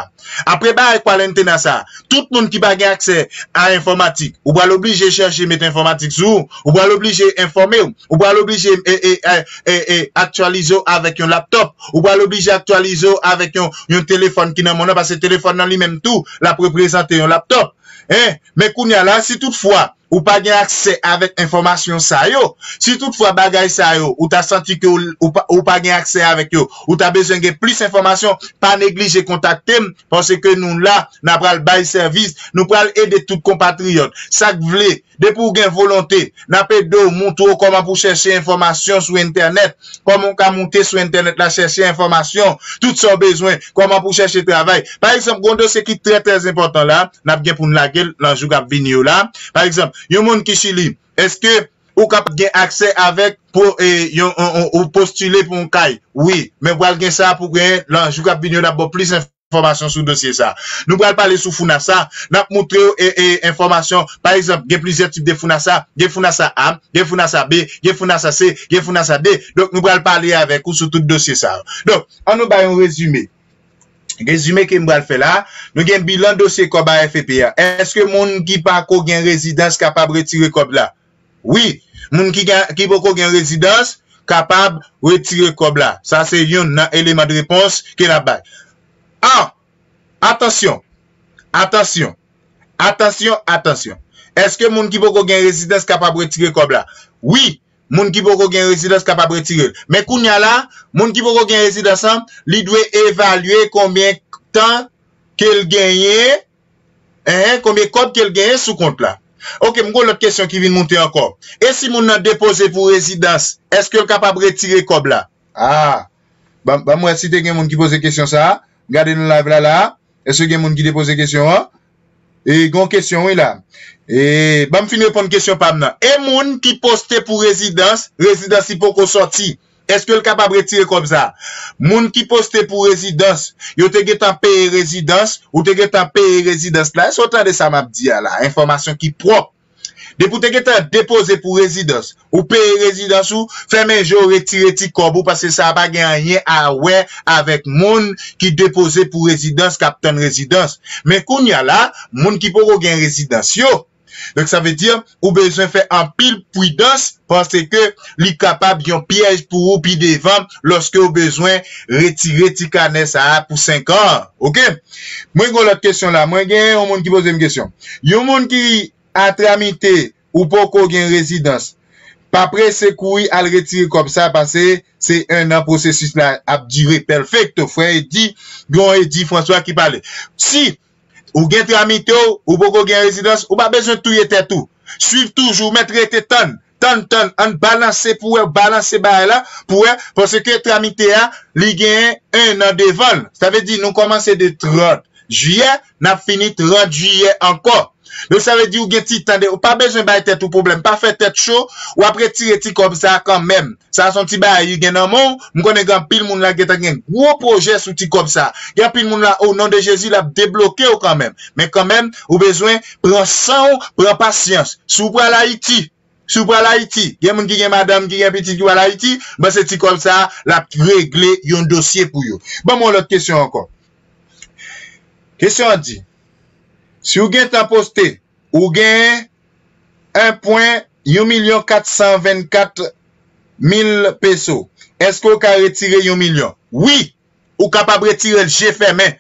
apre bagay kwarantena sa a, tout moun ki pa gen aksè a enfòmatik, ou pral oblije chèche met enfòmatik sou ou, ou pral oblije enfòme w, ou pral oblije e, e, e, e, e, aktyalize w avèk yon laptòp, ou pral oblije aktyalize w avèk yon, yon telefòn ki nan men w nan, paske telefòn nan li menm tou, l ap reprezante yon laptòp. Hein? Men kounye a la, si toutfwa ou pa gen aksè avèk enfòmasyon sa yo, si toutfwa bagay sa yo, ou ta santi ke ou, ou pa, ou pa gen aksè avèk yo, ou ta bezwen gen plis enfòmasyon, pa neglije kontakte m, paske nou la, n a pral bay sèvis, nou pral ede tout konpatriyòt. Sa k vle, depi w gen volonte, n ap ede w, montre w kòman pou w chèche enfòmasyon sou entènèt, kòman w ka moute sou entènèt la, chèche enfòmasyon, tout sa w bezwen, kòman pou w chèche travay. Pa egzanp, gen yon dosye ki trè, trè enpòtan la, n ap gen pou n lage l nan jou k ap vini yo la. Pa egzanp, yon moun ki Chili, èske ou kapab gen aksè avèk pou, e, yon, yon, yon, ou postile pou yon kay? Wi, men pral gen sa pou gen nan jou k ap vini yo, n ap ba w plis enfòmasyon sou dosye sa. Nou pral pale sou FUNASA, n ap montre w, e, e, enfòmasyon. Pa egzanp, gen plizyè tip de FUNASA, gen FUNASA A, gen FUNASA B, gen FUNASA C, gen FUNASA D. Donk, nou pral pale avèk ou sou tout dosye sa yo. Donk, an nou bay yon rezime. Rezime ke m pral fè la, nou gen bilan dosye kòb a F E P a. Èske moun ki pa ko gen rezidans kapab retire kòb la? Wi, moun ki gen, ki poko gen rezidans kapab retire kòb la. Sa se youn nan eleman de repons ke n ap bay. An, atansyon, atansyon, atansyon, atansyon. Èske moun ki poko gen rezidans kapab retire kòb la? Wi, moun ki poko gen rezidans kapab retire l. Men kounye a la, moun ki poko gen rezidans lan, li dwe evalye konbyen tan ke l genyen, en, konbyen kòb ke l genyen sou kont la. Oke, m gen yon lòt kesyon ki vin moute ankò. E si moun nan depoze pou rezidans, èske l kapab retire kòb la? A, ban, ban m wè si te gen moun ki poze kesyon sa a. Gade nan live la, la. Èske gen moun ki te poze kesyon an? E, gen yon kesyon, wi, la. E, ban m fin reponn kesyon pa m nan. E moun ki poste pou rezidans, rezidans li poko sòti, èske l kapab retire kòb sa a? Moun ki poste pou rezidans, yo te gentan peye rezidans, ou te gentan peye rezidans la. Èske w tande sa m ap di a la? Enfòmasyon ki pwòp. Depi w te gentan depoze pou rezidans, ou peye rezidans ou, fèmen je w, retire ti kòb ou, paske sa a pa gen anyen a wè avèk moun ki depoze pou rezidans, k ap tann rezidans. Men kounye a la, moun ki poko gen rezidans yo, donk, sa vle di, ou bezwen fè anpil pridans, paske li kapab yon pyèj pou ou pi devan, lòske w bezwen retire ti kanè sa a pou senk an. Oke? Mwen gen yon lòt kesyon la. Mwen gen yon moun ki poze m kesyon. Yon moun ki a tramite ou poko gen rezidans, pa prese kouri al retire kòb sa, paske se en an pwosesis la ap dire. Perfecto, frè Edi, gen yon Edi François ki pale. Si ou gen tramite w, ou poko gen rezidans, ou pa bezwen touye tèt ou. Swiv toujou, mèt rete tann, tann, tann, ann balanse pou wè, balanse bagay la, pou wè, paske tramite a, li gen en an devan l. Sa vle di, nou kòmanse de trant, jiyè, n ap fini trant jiyè ankò. Donk, sa vle di ou gen ti tan de, ou pa bezwen bay tèt ou pwoblèm, pa fè tèt cho, w ap retire ti kòb sa a kanmenm. Sa a se yon ti bagay li gen nan men w, m konnen gen anpil moun la gentan gen gwo pwojè sou ti kòb sa a. Gen anpil moun la, o non de Jezi, l ap debloke w kanmenm. Men kanmenm, ou bezwen pran san w, pran pasyans. Si w pral Ayiti, si w pral Ayiti, gen moun ki gen madanm, ki gen pitit ki pral Ayiti, m panse ti kòb sa a, l ap regle yon dosye pou yo. Ban m yon lòt kesyon ankò. Kesyon an di, si w gentan poste, ou gen en pwen, yon milyon kat san vennkat mil peso. Èske w ka retire yon milyon? Wi, ou kapab retire l je fèmen.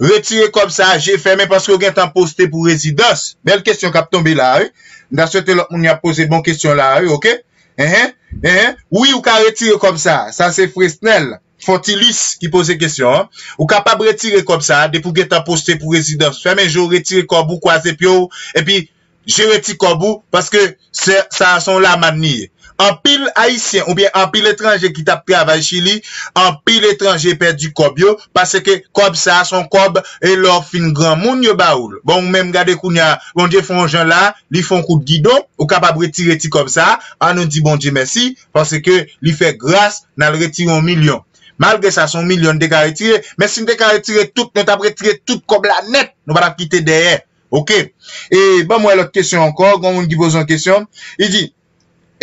Retire kòb sa a je fèmen paske w gentan poste pou rezidans. Bèl kesyon k ap tonbe la a, wi. M ta swete lòt moun y ap poze bon kesyon la a, wi, oke? Enhen, enhen. Wi, ou ka retire kòb sa a. Sa se Fresnel Fontilis ki poze kesyon an. Ou kapab retire kòb sa a depi w gentan poste pou rezidans. Fèmen je w, retire kòb ou, kwaze pye w, epi jere ti kòb ou, paske se, sa a se yon lamann li ye. Anpil Ayisyen oubyen anpil etranje ki t ap travay Chili, anpil etranje pèdi kòb yo, paske kòb sa a se yon kòb, e lè w fin granmoun yo ba ou l. Bon, ou menm gade kounye a, Bondye fè yon jan la, li fè yon kout gidon, ou kapab retire ti kòb sa a, ann nou di Bondye mèsi, paske li fè gras, n al retire yon milyon. Malgre sa, se yon milyon n te ka retire, men si n te ka retire tout, nou t ap retire tout kòb la nèt, nou pa t ap kite dèyè. Oke. E ban m wè lòt kesyon ankò. Gen yon moun ki poze yon kesyon. Li di,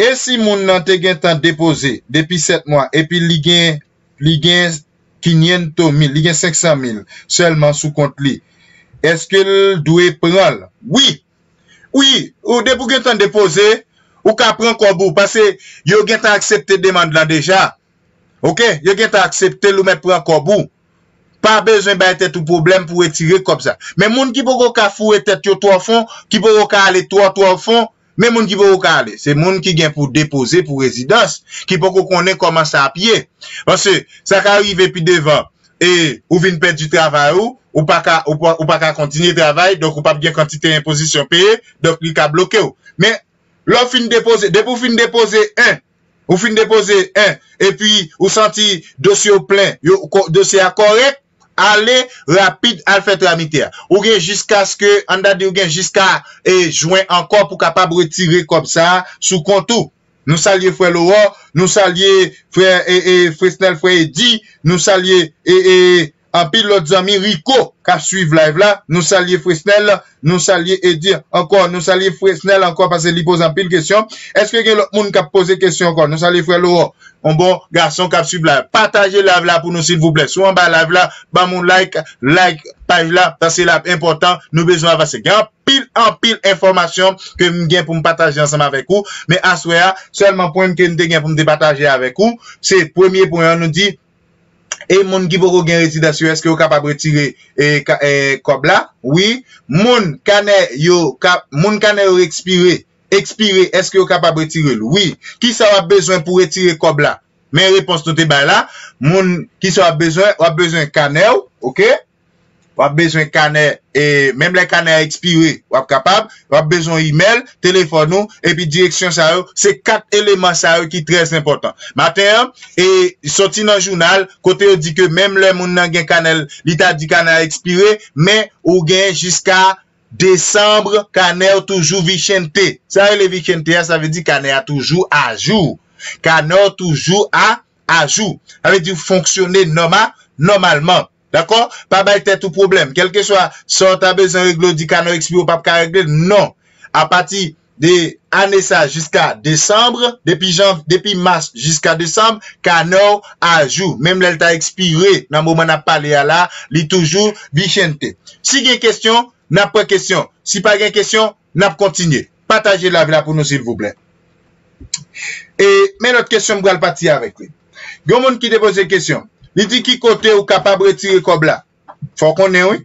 e si moun nan te gentan depoze depi sèt mwa epi li gen, li gen kinyentos mil, li gen senk san mil sèlman sou kont li, èske l dwe pran l? Wi. Wi, ou depi w gentan depoze, ou ka pran kòb ou, paske yo gentan aksepte demann lan deja. Oke? Yo gentan aksepte l, ou mèt pran kòb ou. Pa bezwen bay tèt ou pwoblèm pou retire kòb sa. Men moun ki poko ka foure tèt yo twò fon, ki poko ka ale twò, twò fon, men moun ki poko ka ale, se moun ki gen pou depoze pou rezidans, ki poko konnen kòman sa ap ye. Paske sa ka rive pi devan, e ou vin pèdi travay ou, ou pa ka, ou pa, ou pa ka kontinye travay, donk ou p ap gen kantite enpozisyon peye, donk li ka bloke w. Men lè w fin depoze, depi w fin depoze en, ou fin depoze en, epi ou santi dosye w plen, yo, ko-, dosye a kòrèk, ale rapid, al fè tramite a. Ou gen jiskaske, ann ta di ou gen jiska, e, jen ankò pou kapab retire kòb sa a sou kont ou. Nou salye frè Lowò, nou salye frè, e, e, Fresnel, frè Edi, nou salye, e, e, anpil lòt zanmi, Rico, k ap swiv live la. Nou salye Fresnel, nou salye Edi ankò, nou salye Fresnel ankò, paske li poze anpil kesyon. Èske gen lòt moun k ap poze kesyon ankò? Nou salye frè Lowò, yon bon gason k ap swiv live. Pataje live la pou nou, silvouplè. Si w anba live la, ban m yon like, like paj la, paske l ap enpòtan. Nou bezwen avanse. Gen anpil, anpil enfòmasyon ke m gen pou m pataje ansanm avèk ou. Men aswè a, sèlman pwen ke m te gen pou m te pataje avèk ou, se premye pwen an, nou di, e moun ki poko gen rezidans yo, èske yo kapab retire, e, ka-, e, kòb la? Wi. Moun kanè yo ka-, moun kanè yo ekspire, ekspire, èske yo kapab retire l? Wi. Kisa w ap bezwen pou retire kòb la? Men repons nou te bay la. Moun, kisa w ap bezwen? W ap bezwen kanè w, oke? W ap bezwen kanè, e, menm lè kanè a ekspire, w ap kapab, w ap bezwen imèl, telefòn ou, epi direksyon sa yo, se kat eleman sa yo ki trè enpòtan. Maten an, e, soti nan jounal, kote yo di ke menm lè moun nan gen kanè l, li ta di kanè a ekspire, men ou gen jiska desanm, kanè w toujou vichente. Sa rele vichente a, sa vle di kanè a toujou ajou. Kanè w toujou a, ajou. Sa vle di w fonksyone nòma-, nòmalman. Dakò? Pa bay tèt ou pwoblèm. Kèlkeswa sa w ta bezwen regle, w di kanè w ekspire, w p ap ka regle l. Non. Apati de ane sa jiska desanm, depi jan-, depi mas jiska desanm, kanè w ajou. Menm lè l ta ekspire nan moman n ap pale a la, li toujou vichente. Si gen kesyon, n ap pran kesyon. Si pa gen kesyon, n ap kontinye. Pataje live la pou nou, silvouplè. E, men lòt kesyon m pral pati avèk li. Gen moun ki te poze kesyon. Li di, ki kote ou kapab retire kòb la? Fò w konnen, wi.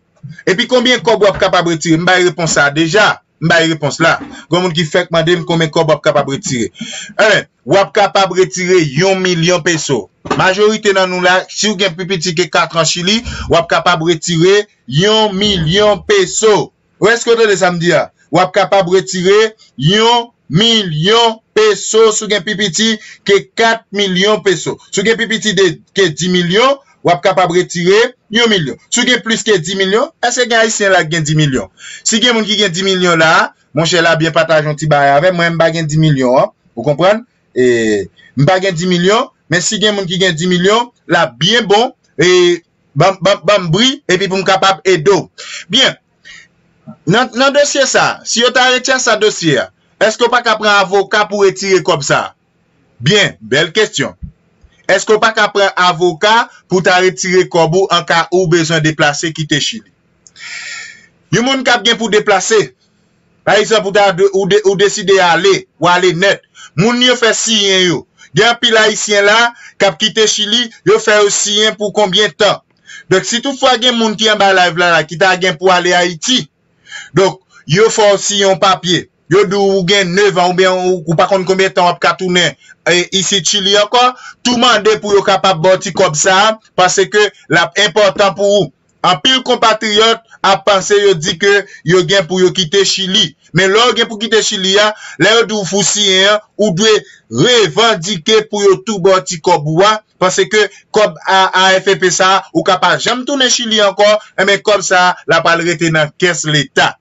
Epi konbyen kòb w ap kapab retire? M bay repons sa deja. M bay repons la. Gen moun ki fèk mande m konbyen kòb w ap kapab retire. Enben, w ap kapab retire yon milyon peso. Majorite nan nou la, si w gen pi piti ke kat an Chili, w ap kapab retire yon milyon peso. Ou èske w tande sa m di a? W ap kapab retire yon milyon peso si w gen pi piti ke kat milyon peso. Si w gen pi piti de, ke dis milyon, w ap kapab retire yon milyon. Si w gen plis ke dis milyon, èske gen Ayisyen la ki gen dis milyon? Si gen moun ki gen dis milyon la, monchè, la byen pataje yon ti bagay avè m, mwen m pa gen dis milyon an, ou konprann? E, m pa gen dis milyon, men si gen moun ki gen dis milyon, la byen bon, e, ban, ban, ban m bri, epi pou m kapab ede w. Byen, nan, nan dosye sa, si yo ta retire sa dosye a, èske w pa ka pran avoka pou retire kòb sa? Byen, bèl kesyon. Èske w pa ka pran avoka pou ta retire kòb ou an ka ou bezwen deplase kite Chili? Yon moun k ap gen pou deplase, pa egzanp, ou ta, ou, de, ou deside ale, ou ale nèt. Moun yo fè siyen yo. Gen anpil Ayisyen la k ap kite Chili, yo fè yo siyen pou konbyen tan? Donk, si toutfwa gen moun ki anba live la, la ki ta gen pou ale Ayiti, donk, yo fè w siyen yon papye. Yo di w ou gen nèf an oubyen ou, ou pa konn konbyen tan w ap ka tounen, e, isit Chili ankò. Tou mande pou yo kapab ba w ti kòb sa a, paske l ap enpòtan pou ou. Anpil konpatriyòt ap panse yo di ke yo gen pou yo kite Chili. Men lè w gen pou kite Chili a, lè yo di w fè w siyen an, ou dwe revandike pou yo tou ba w ti kòb ou a, paske kòb a, A F P sa a, ou ka pa janm tounen Chili ankò, enben kòb sa a, l ap al rete nan kès Leta.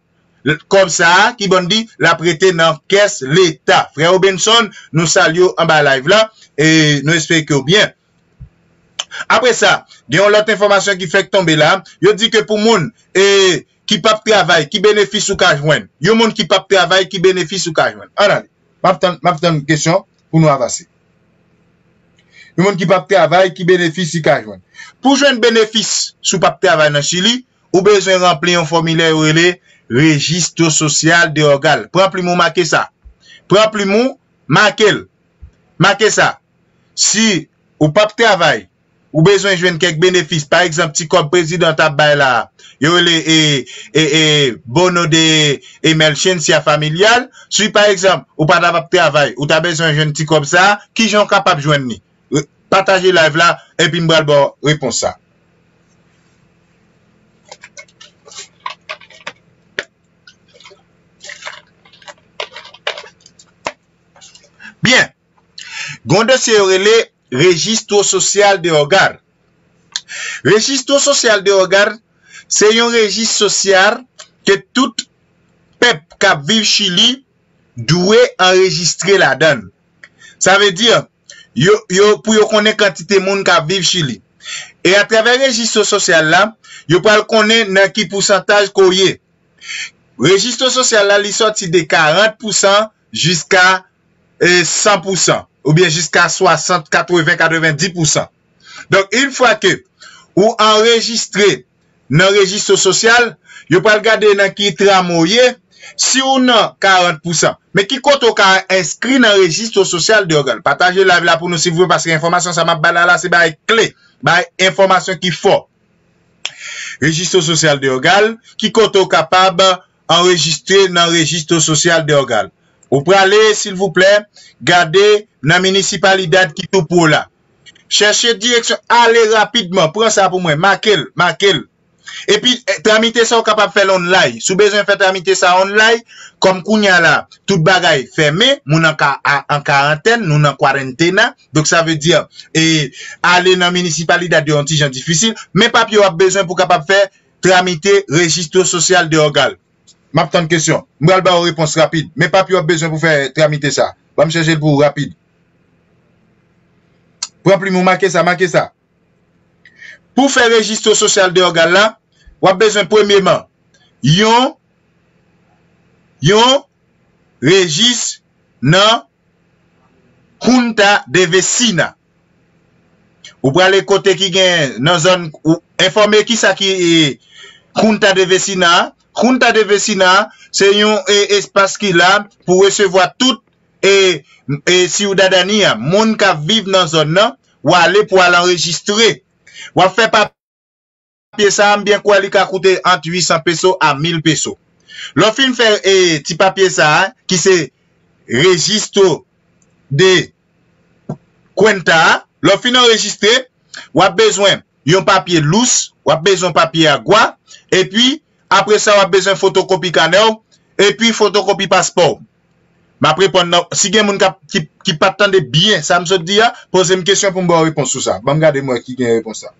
L-, kòb sa a, ki ban n di, l ap rete nan kès Leta. Frè Robinson, nou salye w anba live la, e nou espere ke w byen. Apre sa, gen yon lòt enfòmasyon ki fèk tonbe la. Yo di ke pou moun, e, ki p ap travay, ki benefis ou ka jwenn? Yon moun ki p ap travay, ki benefis ou ka jwenn? Ann ale. M ap tann, m ap tann kesyon pou nou avanse. Yon moun ki p ap travay, ki benefis li ka jwenn? Pou jwenn benefis, si w p ap travay nan Chili, ou bezwen ranpli yon fòmilè yo rele Registro Social de Hogar. Pran plim ou make sa. Pran plim ou, make l. Make sa. Si ou p ap travay, ou bezwen jwenn kèk benefis, pa egzanp, ti kòb prezidan t ap bay la, yo rele, e, e, e, bono de emergencia familiar. Si, pa egzanp, ou pa t ap ap travay, ou ta bezwen jwenn ti kòb sa a, kijan w kapab jwenn li? Re-, pataje live la, epi m pral ba w repons sa. Byen. Gen yon dosye yo rele Registro Social de Hogar. Registro Social de Hogar, se yon rejis sosyal ke tout pèp k ap viv Chili dwe anrejistre ladan l. Sa vle di, yo, yo, pou yo konnen kantite moun k ap viv Chili. E atravè rejistro sosyal la, yo pral konnen nan ki pousantaj ke w ye. Rejistro sosyal la, li sòti de karant pousan jiska, e, san pousan, oubyen jiska swasant, katreven, katrevendis pousan. Donk, yon fwa ke ou anrejistre nan rejistro sosyal, yo pral gade nan ki tram ou ye, si ou nan karant pousan. Men ki kote ou ka enskri nan rejistro sosyal de Hogar? Pataje live la pou nou, silvouplè, paske enfòmasyon sa m ap bay la, la, se bagay kle, bay enfòmasyon ki fò. Rejistro Social de Hogar, ki kote ou kapab anrejistre nan Rejistro Social de Hogar. Ou prale, silvouplè, gade nan minisipalidad ki tou pre w la. Chèche direksyon, ale rapidman, pran sa pou mwen, make l, make l. Epi, eh, tramite sa ou kapab fè l online. Si w bezwen fè tramite sa online, kòm kounye a la, tout bagay fèmen, moun an ka, a, an karantèn, nou nan kwarantena. Donk, sa vle di, e, ale nan minisipalidad yo yon ti jan difisil, men papye w ap bezwen pou kapab fè tramite Registro Social de Hogar. M ap tann kesyon. M pral ba w repons rapid. Men papye w ap bezwen pou fè tramite sa. Ban m chèche l pou ou rapid. Pran plim ou, make sa, make sa. Pou fè Registro Social de Hogar la, w ap bezwen premyeman yon, yon rejis nan Junta de Vecina. Ou prale kote ki gen nan zòn, ou enfòme kisa ki, e, Junta de Vecina a. Junta de Vecina a, se yon, e, espas ki la pou resevwa tout, e, e, siwdadani a, moun k ap viv nan zòn nan, w ale pou al anrejistre. W ap fè papye sa a, m byen kwè li ka koute ant uit san peso a mil peso. Lè w fin fè, e, ti papye sa a, ki se Registro de Cuenta a, lè w fin anrejistre, w ap bezwen yon papye lous, w ap bezwen papye agwa, epi apre sa, w ap bezwen fotokopi kanè w, epi fotokopi paspò w. M ap reponn nan, si gen moun k ap, ki, ki pa t tande byen sa m sot di a, poze m kesyon pou m ba w repons sou sa. Ban m gade m wè ki gen repons la.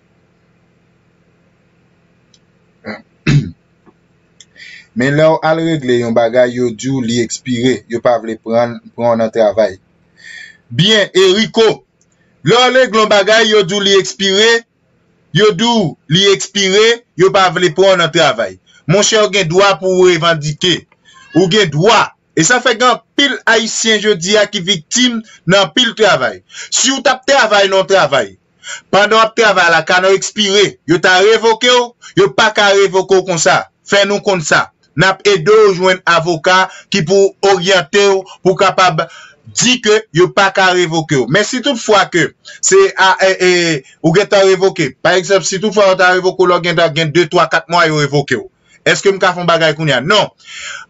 Men lè w al regle yon bagay, yo di w li ekspire, yo pa vle pran, pran w nan travay. Byen, Eriko, lè w regle yon bagay, yo di w li ekspire, yo di w li ekspire, yo pa vle pran w nan travay. Monchè, ou gen dwa pou w revandike. Ou gen dwa. E sa fè gen anpil Ayisyen jodi a ki viktim nan anpil travay. Si w t ap travay nan yon travay, pandan w ap travay la, kanè w ekspire, yo ta revoke w, yo pa ka revoke w konsa. Fè nou konn sa. N ap ede w jwenn avoka ki pou oryante w, pou kapab di ke yo pa ka revoke w. Men si toutfwa ke se a, e, e, ou gentan revoke, pa egzanp, si toutfwa yo ta revoke w, lè w gentan gen de, twa, kat mwa, yo revoke w. Èske m ka fè yon bagay kounye a? Non.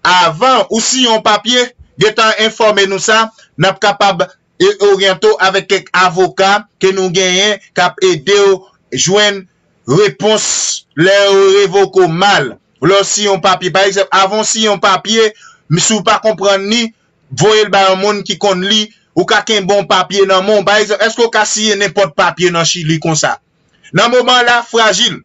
Avan ou siyen yon papye, gentan enfòme nou sa, n ap kapab e oryante w avèk kèk avoka ke nou genyen k ap ede w jwenn repons lè yo revoke w mal. Lè w siyen yon papye, pa egzanp, avan w siyen yon papye, si w pa konprann li, voye l ba yon moun ki konn li, ou ka kenbe yon papye nan men w. Pa egzanp, èske w ka siyen nenpòt papye nan Chili konsa? Nan moman la, frajil.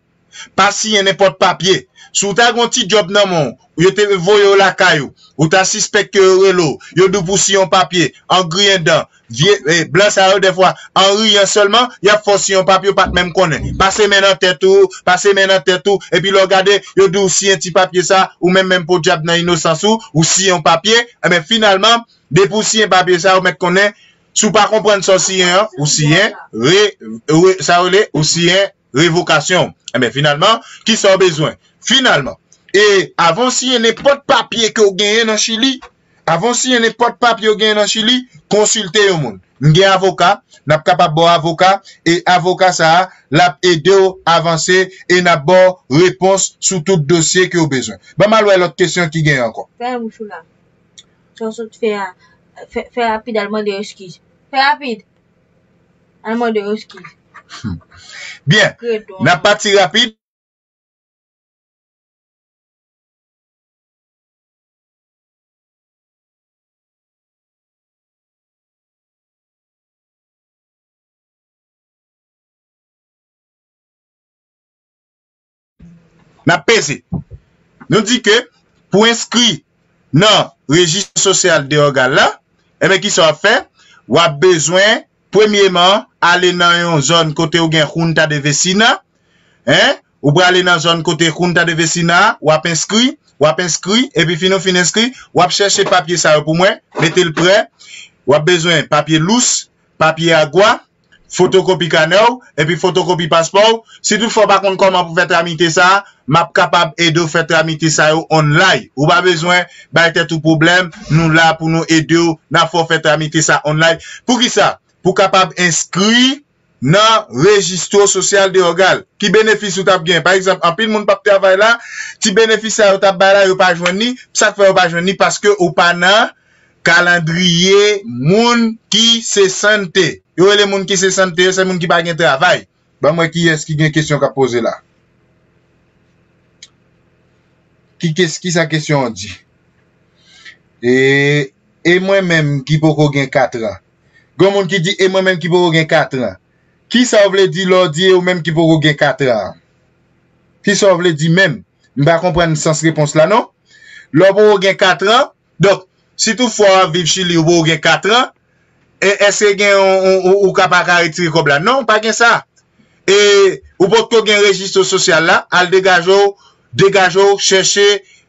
Pa siyen nenpòt papye. Si w ta gen yon ti djòb nan men w, yo te voye w lakay ou, ou ta sispèk ke yo rele w, yo di w pou w siyen yon papye, an griyen dan, vye, e, blan sa yo, dèfwa, an riyan sèlman, y ap fè w siyen yon papye w pa t menm konnen. Pase men nan tèt ou, pase men nan tèt ou, epi lè w gade, yo di w siyen ti papye sa, ou menm menm podyab nan inosans ou, ou siyen yon papye, enben, finalman, depi w siyen papye sa, ou mèt konnen, si w pa konprann sa w siyen an, ou siyen, re, re, sa yo rele, ou siyen, revokasyon. Enben, finalman, kisa w bezwen? Finalman, e avan w siyen nenpòt papye ke w genyen nan Chili, avan w siyen nenpòt papye w genyen nan Chili, konsilte yon moun. M gen avoka, n ap kapab ba w avoka, e avoka sa a, l ap ede w avanse e n ap ba w repons sou tout dosye ke w bezwen. Ban m al wè lòt kesyon ki genyen ankò. Fèmen bouch ou la. Sa w sot fè a, fè, fè rapid, al mande yo eskiz. Fè rapid. Al mande yo eskiz. Byen, n ap pati rapid. N ap peze. Nou di ke pou enskri nan rejis sosyal de ògàn la, enben, kisa w ap fè? W ap bezwen, premyeman, ale nan yon zòn kote w gen Junta de Vecina, en, ou prale nan zòn kote Junta de Vecina, w ap enskri, w ap enskri, epi fin ou fin enskri, w ap chèche papye sa yo pou mwen, mete l prè, w ap bezwen papye lous, papye agwa, fotokopi kanè w, epi fotokopi paspò w. Si toutfwa w pa konn kòman pou fè tramite sa, m ap kapab ede w fè tramite sa yo online. Ou pa bezwen bay tèt ou pwoblèm, nou la pou nou ede w, n ap fè w fè tramite sa online. Poukisa? Pou kapab enskri nan rejistro sosyal de ògàn. Ki benefis ou t ap gen? Pa egzanp, anpil moun p ap travay la, ti benefis sa yo t ap bay la, yo pa jwenn li. Sa k fè yo pa jwenn li? Paske ou pa nan kalandriye moun ki sesante. Yo rele moun ki sesante yo, se moun ki pa gen travay. Ban m wè kiyès ki gen kesyon k ap poze la. Ki kes-, kisa kesyon an di? E, e mwen menm ki poko gen katran. Gen moun ki di, e mwen menm ki poko gen katran. Kisa w vle di lè w di e ou menm ki poko gen katran an? Kisa w vle di menm? M pa konprann sans repons la, non. Lè w poko gen katran, donk, si toutfwa w ap viv Chili, ou poko gen katran, e èske gen yon, ou, ou, ou ka pa ka retire kòb la? Non, pa gen sa. E ou potko gen rejistro sosyal la, al degaje w, degaje w, chèche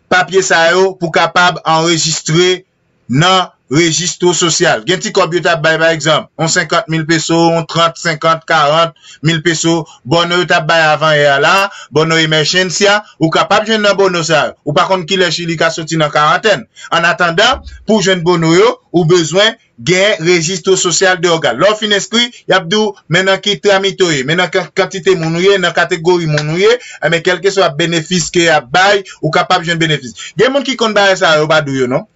papye sa yo pou kapab anrejistre nan rejistro sosyal. Gen ti kòb yo t ap bay, pa egzanp, yon senkant mil peso, yon trant, senkant, karant mil peso, bono yo t ap bay avan yè a la, bono emergencia, ou kapab jwenn nan bono sa yo. Ou pa konn kilè Chili ka soti nan karantèn. Annatandan, pou w jwenn bono yo, ou bezwen gen rejistro sosyal de ògàn. Lè w fin enskri, y ap di w, men nan ki tramite w ye, men nan kan-, kantite moun ou ye, nan kategori moun ou ye, enben, kèlkeswa benefis ke y ap bay, ou kapab jwenn benefis. Gen moun ki konn bagay sa yo, yo pa di w yo, non.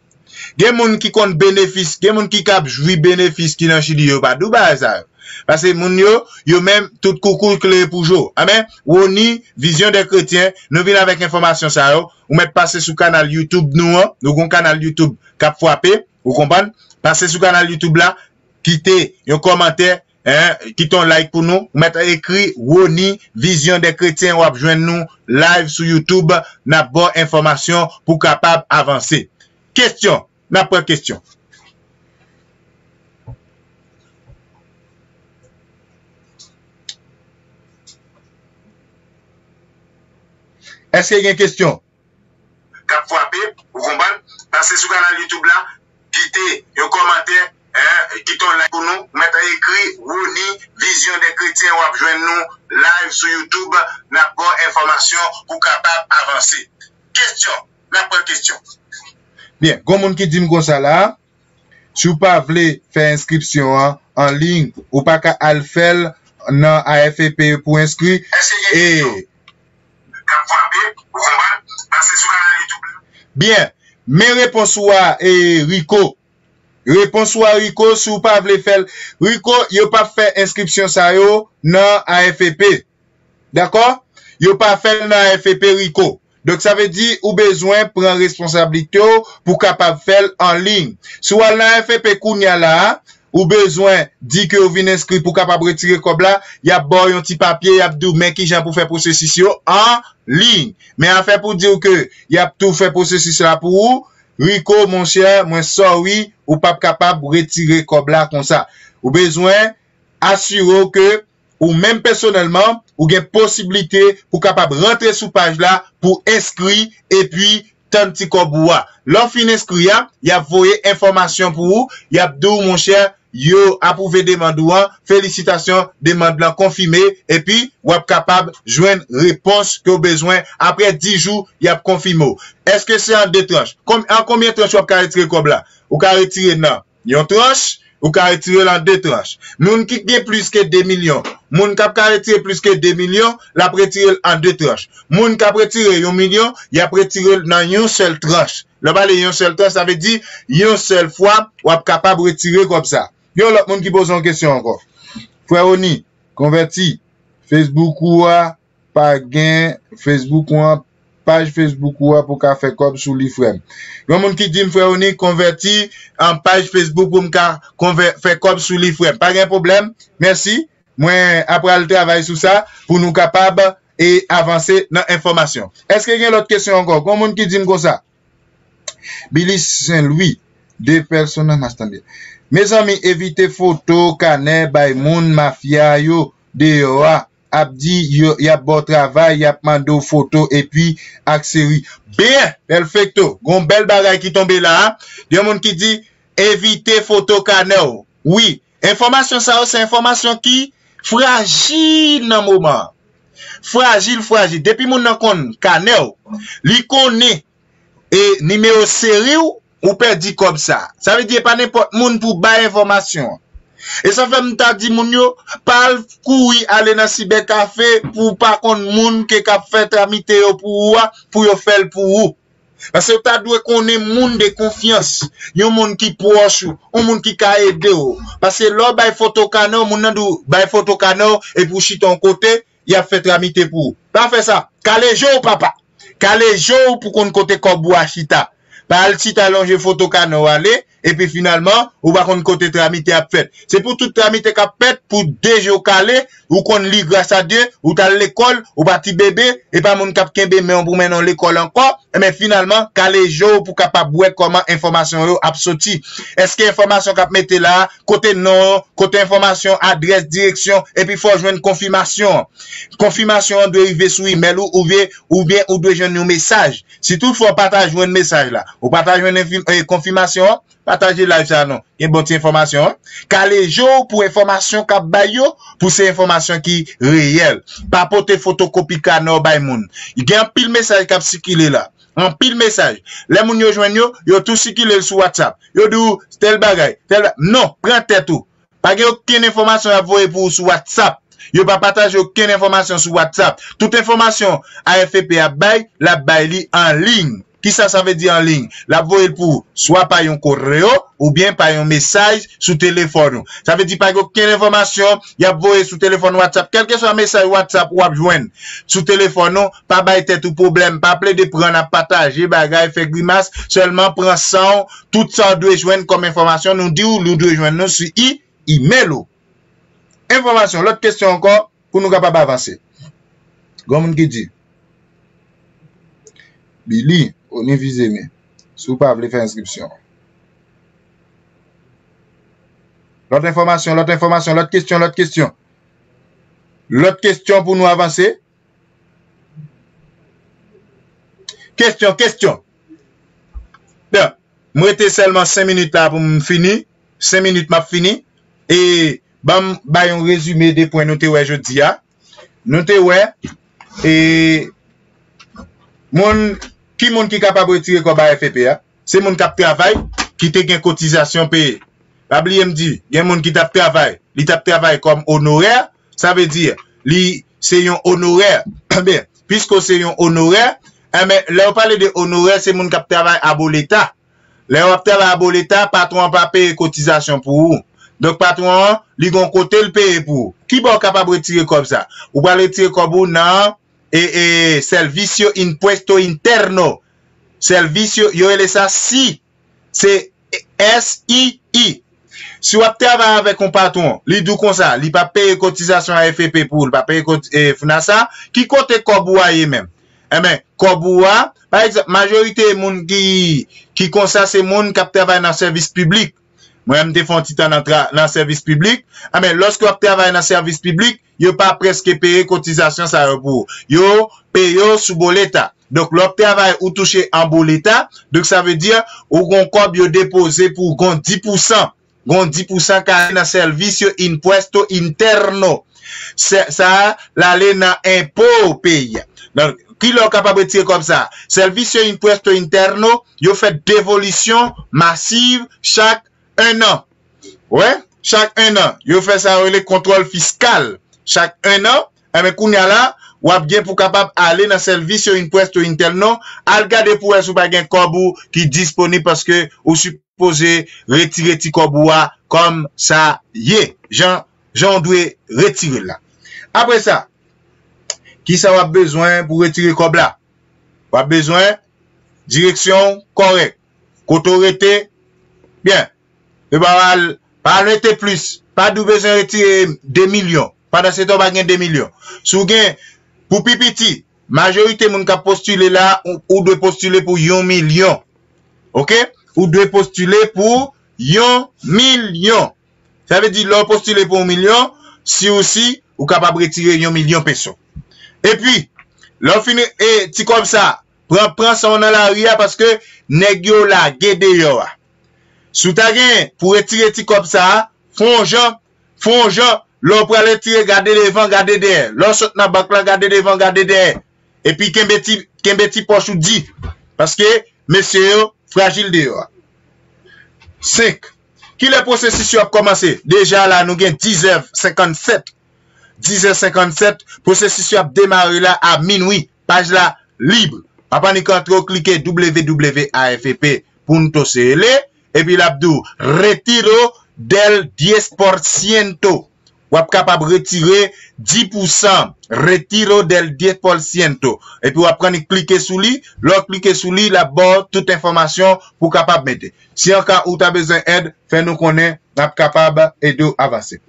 Gen moun ki konn benefis, gen moun ki kab jwi benefis ki nan Chili yo, pa di w bagay sa yo. Paske moun yo, yo menm, tout koukou klere pou jo. Amen. Woni, Vision des Chrétiens, nou vin avèk enfòmasyon sa yo. Ou mèt pase sou kanal YouTube nou an. Nou gon kanal YouTube k ap frape. Ou konprann? Pase sou kanal YouTube la, kite yon kòmantè, Hein, kite yon like pou nou. Ou mèt ekri Rony, Vision des Chrétiens, w ap jwenn nou live sou YouTube. N ap ba w enfòmasyon pou w kapab avanse. Kestyon. N ap pran kestyon. Èske gen kestyon? K ap frape, ou konprann? Pase sou kanal YouTube la, kite yon kòmantè, hein, kite yon like pou nou. Ou mèt ekri Rony, Vision des Chrétiens, w ap jwenn nou live sou YouTube. N ap ba w enfòmasyon pou w kapab avanse. Kestyon, n ap pran kestyon. Byen, gon moun ki di m konsa la, si w pa vle fè enskripsyon an an liy, ou pa ka al fè l nan A F P pou enskri. Èske gen kestyon? K ap frape, ou konprann? Pase sou kanal YouTube la. Byen, men repons ou a, e, Rico. Repons ou a, Rico, si w pa vle fè l. Rico, yo p ap fè enskripsyon sa yo nan A F P. Dakò? Yo pa fè l nan A F P, Rico. Donk, sa vle di ou bezwen pran responsablite w pou w kapab fè l an liy. Si w al nan A F P kounye a la a, ou bezwen di ke w vin enskri pou w kapab retire kòb la, y ap ba w yon ti papye, y ap di w men kijan pou w fè pwosesis yo an liy. Men afè pou di w ke y ap tou fè pwosesis la pou ou, Rico, monchè, mwen sorry, ou p ap kapab retire kòb la konsa. Ou bezwen asire w ke ou menm pèsonèlman, ou gen posiblite pou w kapab rantre sou paj la pou enskri epi tann ti kòb ou a. Lè w fin enskri a, y ap voye enfòmasyon pou ou, y ap di w, monchè, yo apwouve demann ou an, felisitasyon, demann lan konfime, epi w ap kapab jwenn repons ke w bezwen. Apre dis jou, y ap konfime w. Èske se an de tranch? Kon-, an konbyen tranch w ap ka retire kòb la? Ou ka retire nan yon tranch, ou ka retire l an de tranch. Moun ki gen plis ke de milyon, moun k ap ka retire plis ke de milyon, l ap retire l an de tranch. Moun k ap retire yon milyon, y ap retire l nan yon sèl tranch. Lè w pale yon sèl tranch, sa vle di yon sèl fwa, w ap kapab retire kòb sa. Yon lòt moun ki poze yon kesyon ankò. Frè Rony, konvèti, Facebook ou a, pa gen Facebook ou an, paj Facebook ou a pou ka fè kòb sou li, frè m. Yon moun ki di m, frè Rony, konvèti an paj Facebook pou m ka konvè-, fè kòb sou li, frè m. Pa gen pwoblèm. Mèsi. Mwen ap pral travay sou sa pou nou kapab e avanse nan enfòmasyon. Èske gen lòt kesyon ankò? Gon moun ki di m konsa. Bilis Sen Lwi, de pèsona mas tanbyen. Mezanmi, evite foto kanè bay moun mafya yo deyò a, ap di yo, y ap ba w travay, y ap mande w foto epi ak seri. Byen, pèfekto, gon bèl bagay ki tonbe la a. Yon moun ki di, evite foto kanè w. Wi, enfòmasyon sa yo se enfòmasyon ki frajil nan moman an. Frajil, frajil. Depi moun nan konn kanè w, li konnen e nimewo seri w, ou pèdi kòb sa. Sa vle di, e pa nenpòt moun pou bay enfòmasyon an. E sa fè m ta di moun yo, pa al kouri ale nan sibè kafe pou w pa konn moun ke k ap fè tramite yo pou ou a, pou yo fè l pou ou. Paske w ta dwe konnen moun de konfyans, yon moun ki pwòch ou, yon moun ki ka ede w. Paske lè w bay foto kanè w, moun nan di w bay foto kanè w, epi w chita yon kote, y ap fè tramite pou ou. Pa fè sa. Kale je w, papa. Kale je w pou konn kote kòb ou a chita. Pa al chita lonje foto kanè w ale, epi finalman, ou pa konn kote tramite ap fèt. Se pou tout tramite k ap fèt, pou de je w kale, ou konn li gras a Dye, ou t al lekòl, ou pa ti bebe, e pa moun k ap kenbe men w pou mennen w lekòl ankò, enben finalman, kale je w pou kapab wè kòman enfòmasyon yo ap soti. Èske enfòmasyon k ap mete la a, kote non, kote enfòmasyon, adrès, direksyon, epi fò w jwenn konfimasyon an. Konfimasyon an dwe rive sou imèl ou, oubyen, oubyen ou dwe jwenn yon mesaj. Si toutfwa w pa ta jwenn mesaj la, ou pa ta jwenn enfi-, e, konfimasyon an, pataje live sa non. Gen bon ti enfòmasyon, en. Kale je w pou enfòmasyon k ap bay yo, pou se enfòmasyon ki reyèl. Pa pote fotokopi kanè w bay moun. Gen anpil mesaj k ap sikile la. Anpil mesaj. Lè moun yo jwenn yo, yo tou sikile l sou WhatsApp. Yo di w tèl bagay, tèl ba-, non, pran tèt ou. Pa gen okenn enfòmasyon y ap voye pou ou sou WhatsApp. Yo pa pataje okenn enfòmasyon sou WhatsApp. Tout enfòmasyon A F P ap bay, l ap bay li an liy. Kisa sa vle di an liy? L ap voye l pou ou swa pa yon koreo oubyen pa yon mesaj sou telefòn ou. Sa vle di pa gen okenn enfòmasyon y ap voye sou telefòn WhatsApp. Kèlkeswa mesaj WhatsApp w ap jwenn sou telefòn ou, pa bay tèt ou pwoblèm, pa plede pran n ap pataje bagay, fè grimas, sèlman pran san w, tout sa w dwe jwenn kòm enfòmasyon, nou di w, nou dwe jwenn nou sou i-, imèl ou. enfòmasyon, lòt kesyon ankò, pou nou kapab avanse. Gen moun ki di, Billy, Oni vize men, si w pa vle fè enskripsyon. Lòt enfòmasyon, lòt enfòmasyon, lòt kesyon, lòt kesyon. Lòt kesyon pou nou avanse. Kesyon, kesyon. Bon, m rete sèlman senk minit la pou m fini. Senk minit m ap fini. E ban m bay yon rezime de pwen nou te wè jodi a. Nou te wè, e, moun, ki moun ki kapab retire kòb a F E P a? Se moun k ap travay, ki te gen kotizasyon peye. Pa bliye m di, gen moun ki t ap travay, li t ap travay kòm onorè, sa vle di, li se yon onorè. Enben, piske w se yon onorè, enben, lè yo pale de onorè, se moun k ap travay abo Leta. Lè w ap travay abo Leta, patwon an pa peye kotizasyon pou ou. Donk, patwon an, li gon kote l peye pou ou. Ki bò w kapab retire kòb sa? Ou pral retire kòb ou nan e, e, Servicio Impuesto Interno. Servicio, yo rele sa si. Se S I I. Si w ap travay avèk yon patwon, li di w konsa, li pa peye kotizasyon a F E P pou ou, li pa peye kot-, e, FNASA, ki kote kòb ou a ye menm? Enben, kòb ou a, pa egzanp, majorite moun ki, ki konsa, se moun k ap travay nan sèvis piblik. Mwen, m te fè yon ti tan nan tra-, nan sèvis piblik. Enben, lòske w ap travay nan sèvis piblik, yo pa prèske peye kotizasyon sa yo pou ou. Yo peye yo sou boleta. Donk, lè w ap travay, ou touche an boleta. Donk, sa vle di, ou gon kòb yo depoze pou ou, gon dis pousan. Gon dis pousan k ale nan Servicio Impuesto Interno. Se, sa a, l ale nan enpo peyi a. Donk, ki lè w kapab retire kòb sa a? Servicio Impuesto Interno, yo fè devolisyon masiv chak en an. Wè, chak en an, yo fè sa yo rele kontwòl fiskal. Chak en an, enben, kounye a la, w ap gen pou kapab ale nan Servicio Impuesto Interno, al gade pou wè si w pa gen kòb ou ki disponib paske ou sipoze retire ti kòb ou a kòm sa ye, jan, jan w dwe retire l la. Apre sa, kisa w ap bezwen pou retire kòb la? W ap bezwen direksyon w kòrèk. Kote w rete, byen. E pa al, pa al mete plis. Pa di w bezwen retire de milyon. Pandan se tan, w pa gen de milyon. Si w gen, pou pi piti, majorite moun k ap postile la, ou, ou dwe postile pou yon milyon. Oke? Ou dwe postile pou yon milyon. Sa vle di, lè w postile pou yon milyon, si w si, ou kapab retire yon milyon peso. Epi, lè w fin, e, ti kòb sa, pran, pran san w nan lari a, paske nèg yo lage deyò a. Si w ta gen pou retire ti kòb sa a, fè yon jan, fè yon jan, lè w pral retire, gade devan, gade dèyè. Lè w sot nan bank la, gade devan, gade dèyè. Epi kenbe ti, kenbe ti pòch ou di. Paske mesye yo frajil deyò a. Senk. Kilè pwosesis yo ap kòmanse? Deja la, nou gen dizè senkannsèt. Dizè senkannsèt, pwosesis yo ap demare la a minwi. Paj la lib. Pa panik antre w, klike W W W A F E P punto C L, epi l ap di w Retiro del diez por ciento. W ap kapab retire dis pousan, Retiro del diez por ciento. Epi w ap pran li klike sou li, lè w klike sou li, l ap ba w tout enfòmasyon pou w kapab mete. Si an ka ou ta bezwen èd, fè nou konnen, n ap kapab ede w avanse.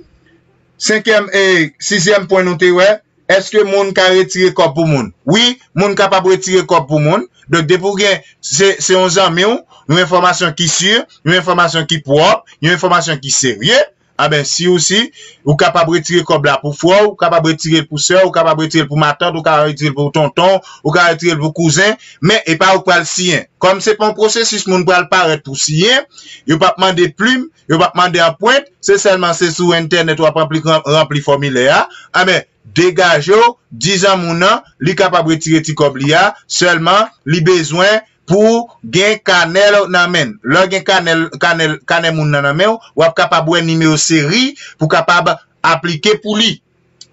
Senkyèm e sizyèm pwen nou te wè, èske moun ka retire kòb pou moun? Wi, moun kapab retire kòb pou moun. Donk, depi w gen, se, se yon zanmi w, yon enfòmasyon ki si, yon enfòmasyon ki pwòp, yon enfòmasyon ki serye, a ben, si ou si, ou kapab retire kòb la pou frè w, ou kapab retire l pou sè w, ou kapab retire l pou matant, ou ka retire l pou tonton, ou ka retire l pou kouzen, men e pa ou k pral siyen. Kòm se pa yon pwosesis moun pral parèt pou siyen, yo p ap mande plim, yo p ap mande anprent, se sèlman se sou entènèt w ap ranpli, ranpli fòmilè a, a ben, degaje w, di zanmi w nan, li kapab retire ti kòb li a, sèlman li bezwen pou gen kanè l nan men l. Lè w gen kanè l, kanè l, kanè moun nan nan men w, w ap kapab wè nimewo seri pou kapab aplike pou li.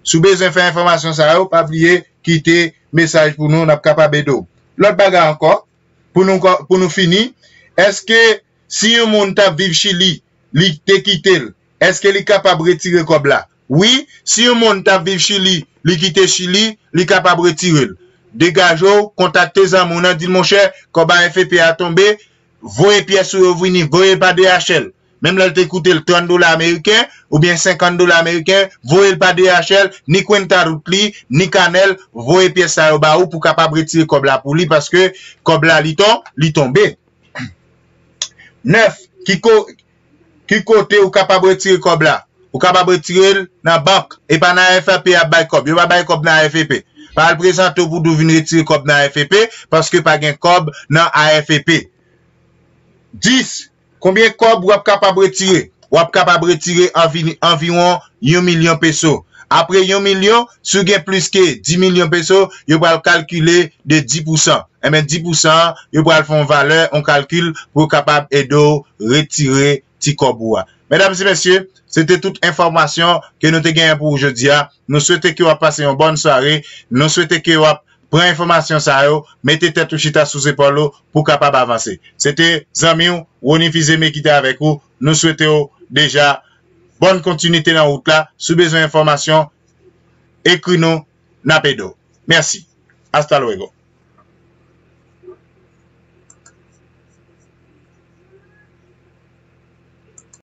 Si w bezwen fè enfòmasyon sa yo, pa bliye kite mesaj pou nou, n ap kapab ede w. Lòt bagay ankò, pou nou, pou nou fini, èske si yon moun t ap viv Chili, li te kite l, èske li kapab retire kòb la? Wi, si yon moun t ap viv Chili, li kite Chili, li kapab retire l. Degaje w, kontakte zanmi w nan, di l, monchè, kòb a F E P a tonbe, voye pyès ou yo vini, voye pa D H L. menm lè l te koute l trant dola ameriken oubyen senkant dola ameriken, voye l pa D H L, ni Kwenta Rout li, ni Kanèl, voye pyès sa yo ba ou pou kapab retire kòb la pou li, paske kòb la li ton, li tonbe. Nèf, ki ko-, ki kote ou kapab retire kòb la? Ou kapab retire l nan bank, e pa nan A F P y ap bay kòb. Yo pa bay kòb nan A F P. Pa al prezante w pou di w vin retire kòb nan A F P, paske pa gen kòb nan A F P. Dis, konbyen kòb w ap kapab retire? W ap kapab retire anvi-, anviwon yon milyon peso. Apre yon milyon, si w gen plis ke dis milyon peso, yo pral kalkile de dis pousan. Enben, dis pousan an, yo pral fè yon valè, yon kalkil pou yo kapab ede w retire ti kòb ou a. Medam e mesye, se te tout enfòmasyon ke nou te genyen pou ou jodi a. Nou swete ke w ap pase yon bòn sware. Nou swete ke w ap pran enfòmasyon sa yo, mete tèt ou chita sou zepòl ou pou w kapab avanse. Se te zanmi w, Rony Fils-Aimé ki te avèk ou. Nou swete w deja bòn kontinite nan wout la. Si w bezwen enfòmasyon, ekri nou, n ap ede w. Mèsi. Hasta luego.